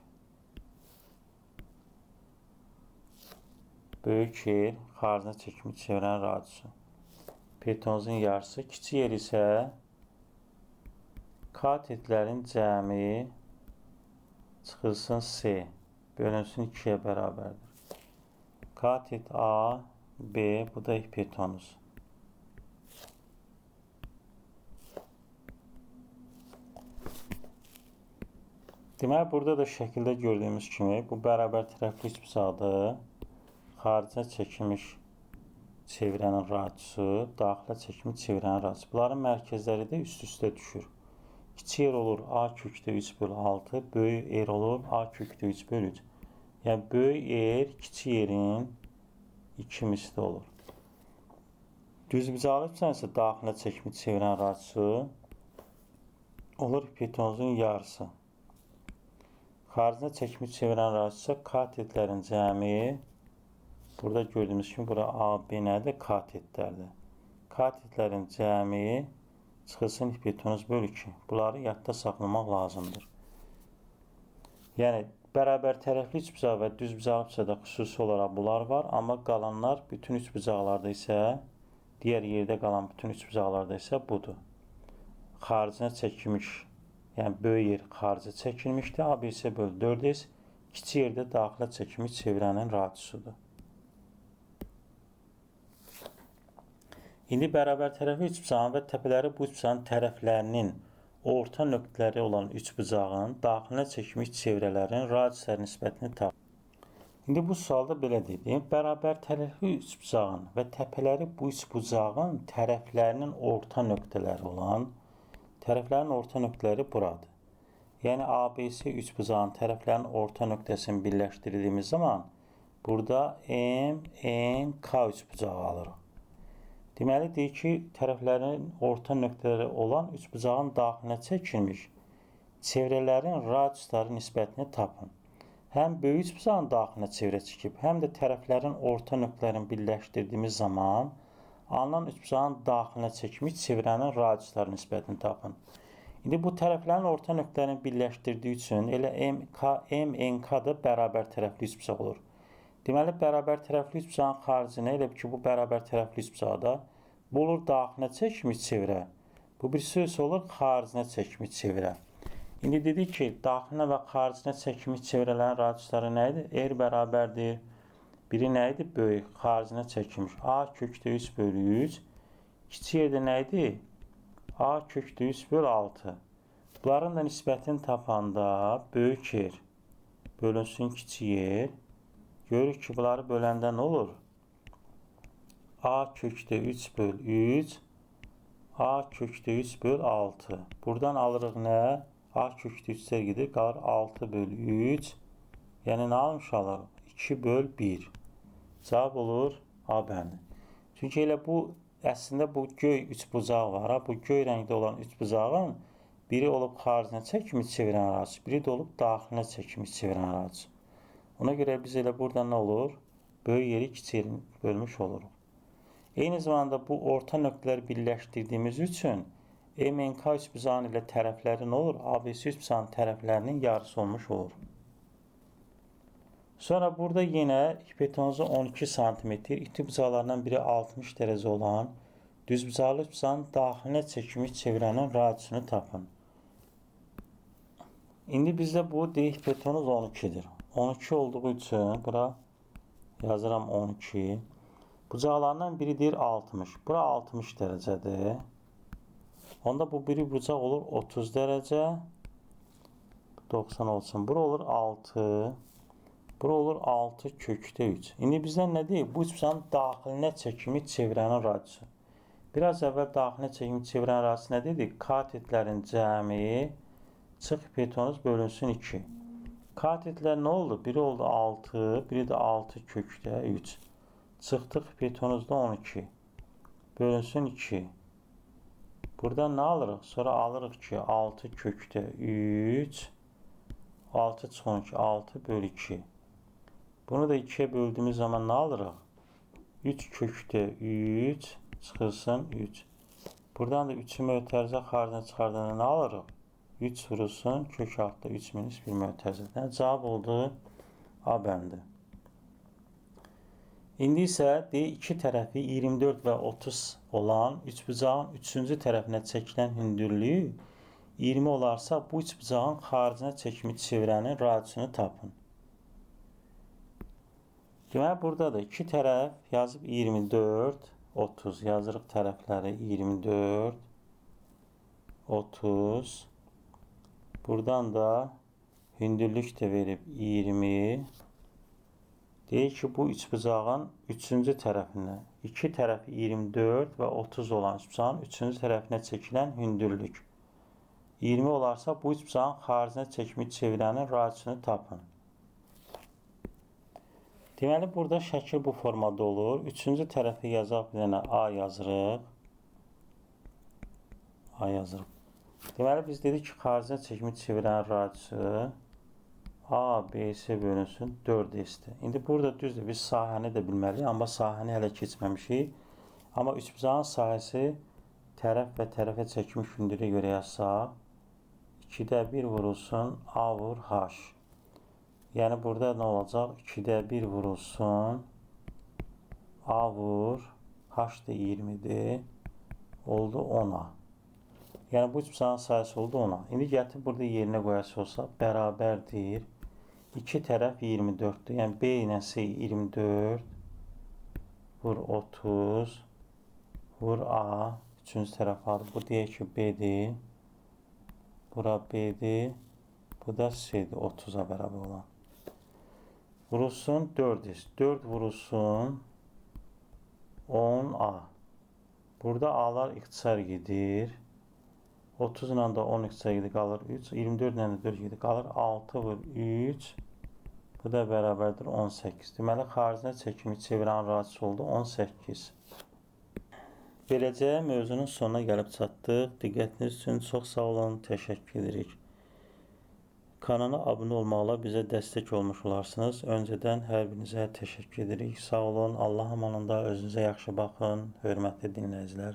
Böyük R xaricinə çəkimi çevirən radiusu. Hipotenuzun yarısı. Kiçik R isə katetlərin cəmi çıxılsın C bölünsün 2-yə bərabərdir. Katet A, B, bu da hipotenuz. Deməli, burada da şəkildə gördüyümüz kimi bu bərabər tərəfli üçbucaqdır. Xaricinə çəkilmiş çevirənin radiusu, daxilə çəkilmiş çevirənin radiusu. Bunların mərkəzləri də üst-üstə düşür. Kiçik R olur A kökdə 3 bölü 6, böyük R olur A kökdə 3 bölü 3. Yəni, böyük R kiçik R-in 2 misli olur. Düzbucaqlı üçbucağın isə daxilə çəkimi çevirən radiusu olur hipotenuzun yarısı. Xaricinə çəkimi çevirən radiusu isə katetlərin cəmi, burada gördüyümüz kimi bura A, B nədir? Katetlərdir. Katetlərin cəmi çıxılsın hipotenuz bölü 2. Bunları yadda saxlamaq lazımdır. Yəni, bərabər tərəfli üçbucaq və düzbucaqlı üçbucaqda xüsusi olaraq bunlar var, amma qalanlar bütün üçbucaqlarda isə, digər yerdə qalan bütün üçbucaqlarda isə budur. Xaricinə çəkilmiş, yəni böyük yer xaricə çəkilmişdir. A, B, C bölü 4S, kiçik yerdə daxilə çəkilmiş çevirənin radiusudur. İndi bərabər tərəfli üçbucağın və təpələri bu üçbucağın tərəflərinin orta nöqtələri olan üçbucağın daxilinə çəkilmiş çevrələrin radiusları nisbətini tap. İndi bu sualda belə dedim. Bərabər tərəfli üçbucağın və təpələri bu üçbucağın tərəflərinin orta nöqtələri olan tərəflərin orta nöqtələri buradır. Yəni ABC üçbucağın tərəflərinin orta nöqtəsini birləşdirdiyimiz zaman burada M, N, K üçbucağı alırıq. Deməli, deyir ki, tərəflərin orta nöqtələri olan üçbucağın daxilinə çəkilmiş çevrələrin radiusları nisbətini tapın. Həm böyük üçbucağın daxilinə çevrə çəkib, həm də tərəflərin orta nöqtələrini birləşdirdiyimiz zaman alınan üçbucağın daxilinə çəkilmiş çevrənin radiusları nisbətini tapın. İndi bu tərəflərin orta nöqtələrini birləşdirdiyi üçün elə MNK da bərabər tərəfli üçbucaq olur. Deməli, bərabər tərəfli üçbucağın xaricinə, elə ki, bu bərabər tərəfli üçbucaqda bu olur daxilinə çəkmiş çevrə. Bu bir söz olur xaricinə çəkmiş çevrə. İndi dedik ki, daxilinə və xaricinə çəkmiş çevrələrin radiusları nə idi? R bərabərdir. Biri nə idi? Böyük, xaricinə çəkilmiş. A kökdə 3 bölü 3. Kiçik yerdə nə idi? A kökdə 3 bölü 6. Bunların da nisbətini tapanda böyük yer bölünsün kiçik yer. Görürük ki, bunları böləndə nə olur? A kökdə 3 böl 3, A kökdə 3 böl 6. Buradan alırıq nə? A kökdə 3-lər gedir, qalır 6 böl 3. Yəni, nə almış alırıq? 2 böl 1. Cavab olur A bəndi. Çünki elə bu, əslində bu göy üçbucaq var. Ha? Bu göy rəngdə olan üçbucağın biri olub xaricinə çəkmiş çevirən radius, biri də olub daxilinə çəkmiş çevirən radius. Ona görə biz elə burada nə olur? Böyük yeri kiçik yerini bölmüş oluruq. Eyni zamanda bu orta nöqtələri birləşdirdiyimiz üçün MNK üçbucağın ilə tərəfləri nə olur? ABC üçbucağın tərəflərinin yarısı olmuş olur. Sonra burada yenə hipotenuzu 12 sm, iti bucaqlarından biri 60 dərəcə olan düzbucaqlı üçbucağın daxilinə çəkilmiş çevrənin radiusunu tapın. İndi bizdə bu deyik hipotenuz 12-dir. 12 olduğu üçün bura yazıram 12. Bucaqlarından biri deyir 60. Bura 60 dərəcədir. Onda bu biri bucaq olur 30 dərəcə. 90 olsun. Bura olur 6. Bura olur 6 kökdə 3. İndi bizdən nə deyir? Bu üçbucağın daxilinə çəkilmiş çevrənin radiusu. Biraz əvvəl daxilinə çəkilmiş çevrənin radiusu nə dedik? Katetlərin cəmi çıx hipotenuz bölünsün 2. Katetlər nə oldu? Biri oldu 6, biri də 6 kökdə 3. Çıxdıq hipotenuzda 12. Bölünsün 2. Buradan nə alırıq? Sonra alırıq ki, 6 kökdə 3, 6 çıx 12, 6 bölü 2. Bunu da 2-yə böldüyümüz zaman nə alırıq? 3 kökdə 3 çıxılsın 3. Buradan da 3-ü mötərizə xaricinə çıxardanda nə alırıq? 3 vurulsun kök altda 3 minus 1 mötərizədən. Cavab oldu A bəndi. İndi isə deyir, iki tərəfi 24 və 30 olan üçbucağın üçüncü tərəfinə çəkilən hündürlüyü 20 olarsa, bu üçbucağın xaricinə çəkilmiş çevrənin radiusunu tapın. Deməli, burada da iki tərəf yazıb 24, 30 yazırıq tərəfləri 24, 30. Buradan da hündürlük də verib 20. Deyir ki, bu üçbucağın üçüncü tərəfinə, iki tərəfi 24 və 30 olan üçbucağın üçüncü tərəfinə çəkilən hündürlük 20 olarsa, bu üçbucağın xaricinə çəkilmiş çevrənin radiusunu tapın. Deməli, burada şəkil bu formada olur. Üçüncü tərəfi yazaq, bir dənə A yazırıq. A yazırıq. Deməli, biz dedik ki, xaricinə çəkilmiş çevrənin radiusu A, B, C bölünsün 4S-dir. İndi burada düzdür, biz sahəni də bilməliyik, amma sahəni hələ keçməmişik. Amma üçbucağın sahəsi tərəf və tərəfə çəkilmiş hündürlüyə görə yazsaq, 2-də 1 vurulsun A vur H. Yəni, burada nə olacaq? 2-də 1 vurulsun A vur, H da 20-dir, oldu 10A. Yəni, bu üçbucağın sahəsi oldu 10A. İndi gətirib burada yerinə qoyası olsa, bərabərdir. İki tərəf 24-dür. Yəni, B ilə C 24, vur 30, vur A. Üçüncü tərəf var. Bu deyək ki, B-dir. Bura B-dir. Bu da C-dir, 30-a bərabər olan. Vurulsun 4S. 4 vurulsun 10A. Burada A'lar ixtisar gedir. 30 ilə də 10 ixtisar gedir, qalır 3. 24 ilə də 4 gedir, qalır 6 vur 3. Bu da bərabərdir 18. Deməli, xaricinə çəkilmiş çevrənin radiusu oldu 18. Beləcə, mövzunun sonuna gəlib çatdıq. Diqqətiniz üçün çox sağ olun, təşəkkür edirik. Kanala abunə olmaqla bizə dəstək olmuş olarsınız. Öncədən hər birinizə təşəkkür edirik. Sağ olun, Allah amanında, özünüzə yaxşı baxın, hörmətli dinləyicilər.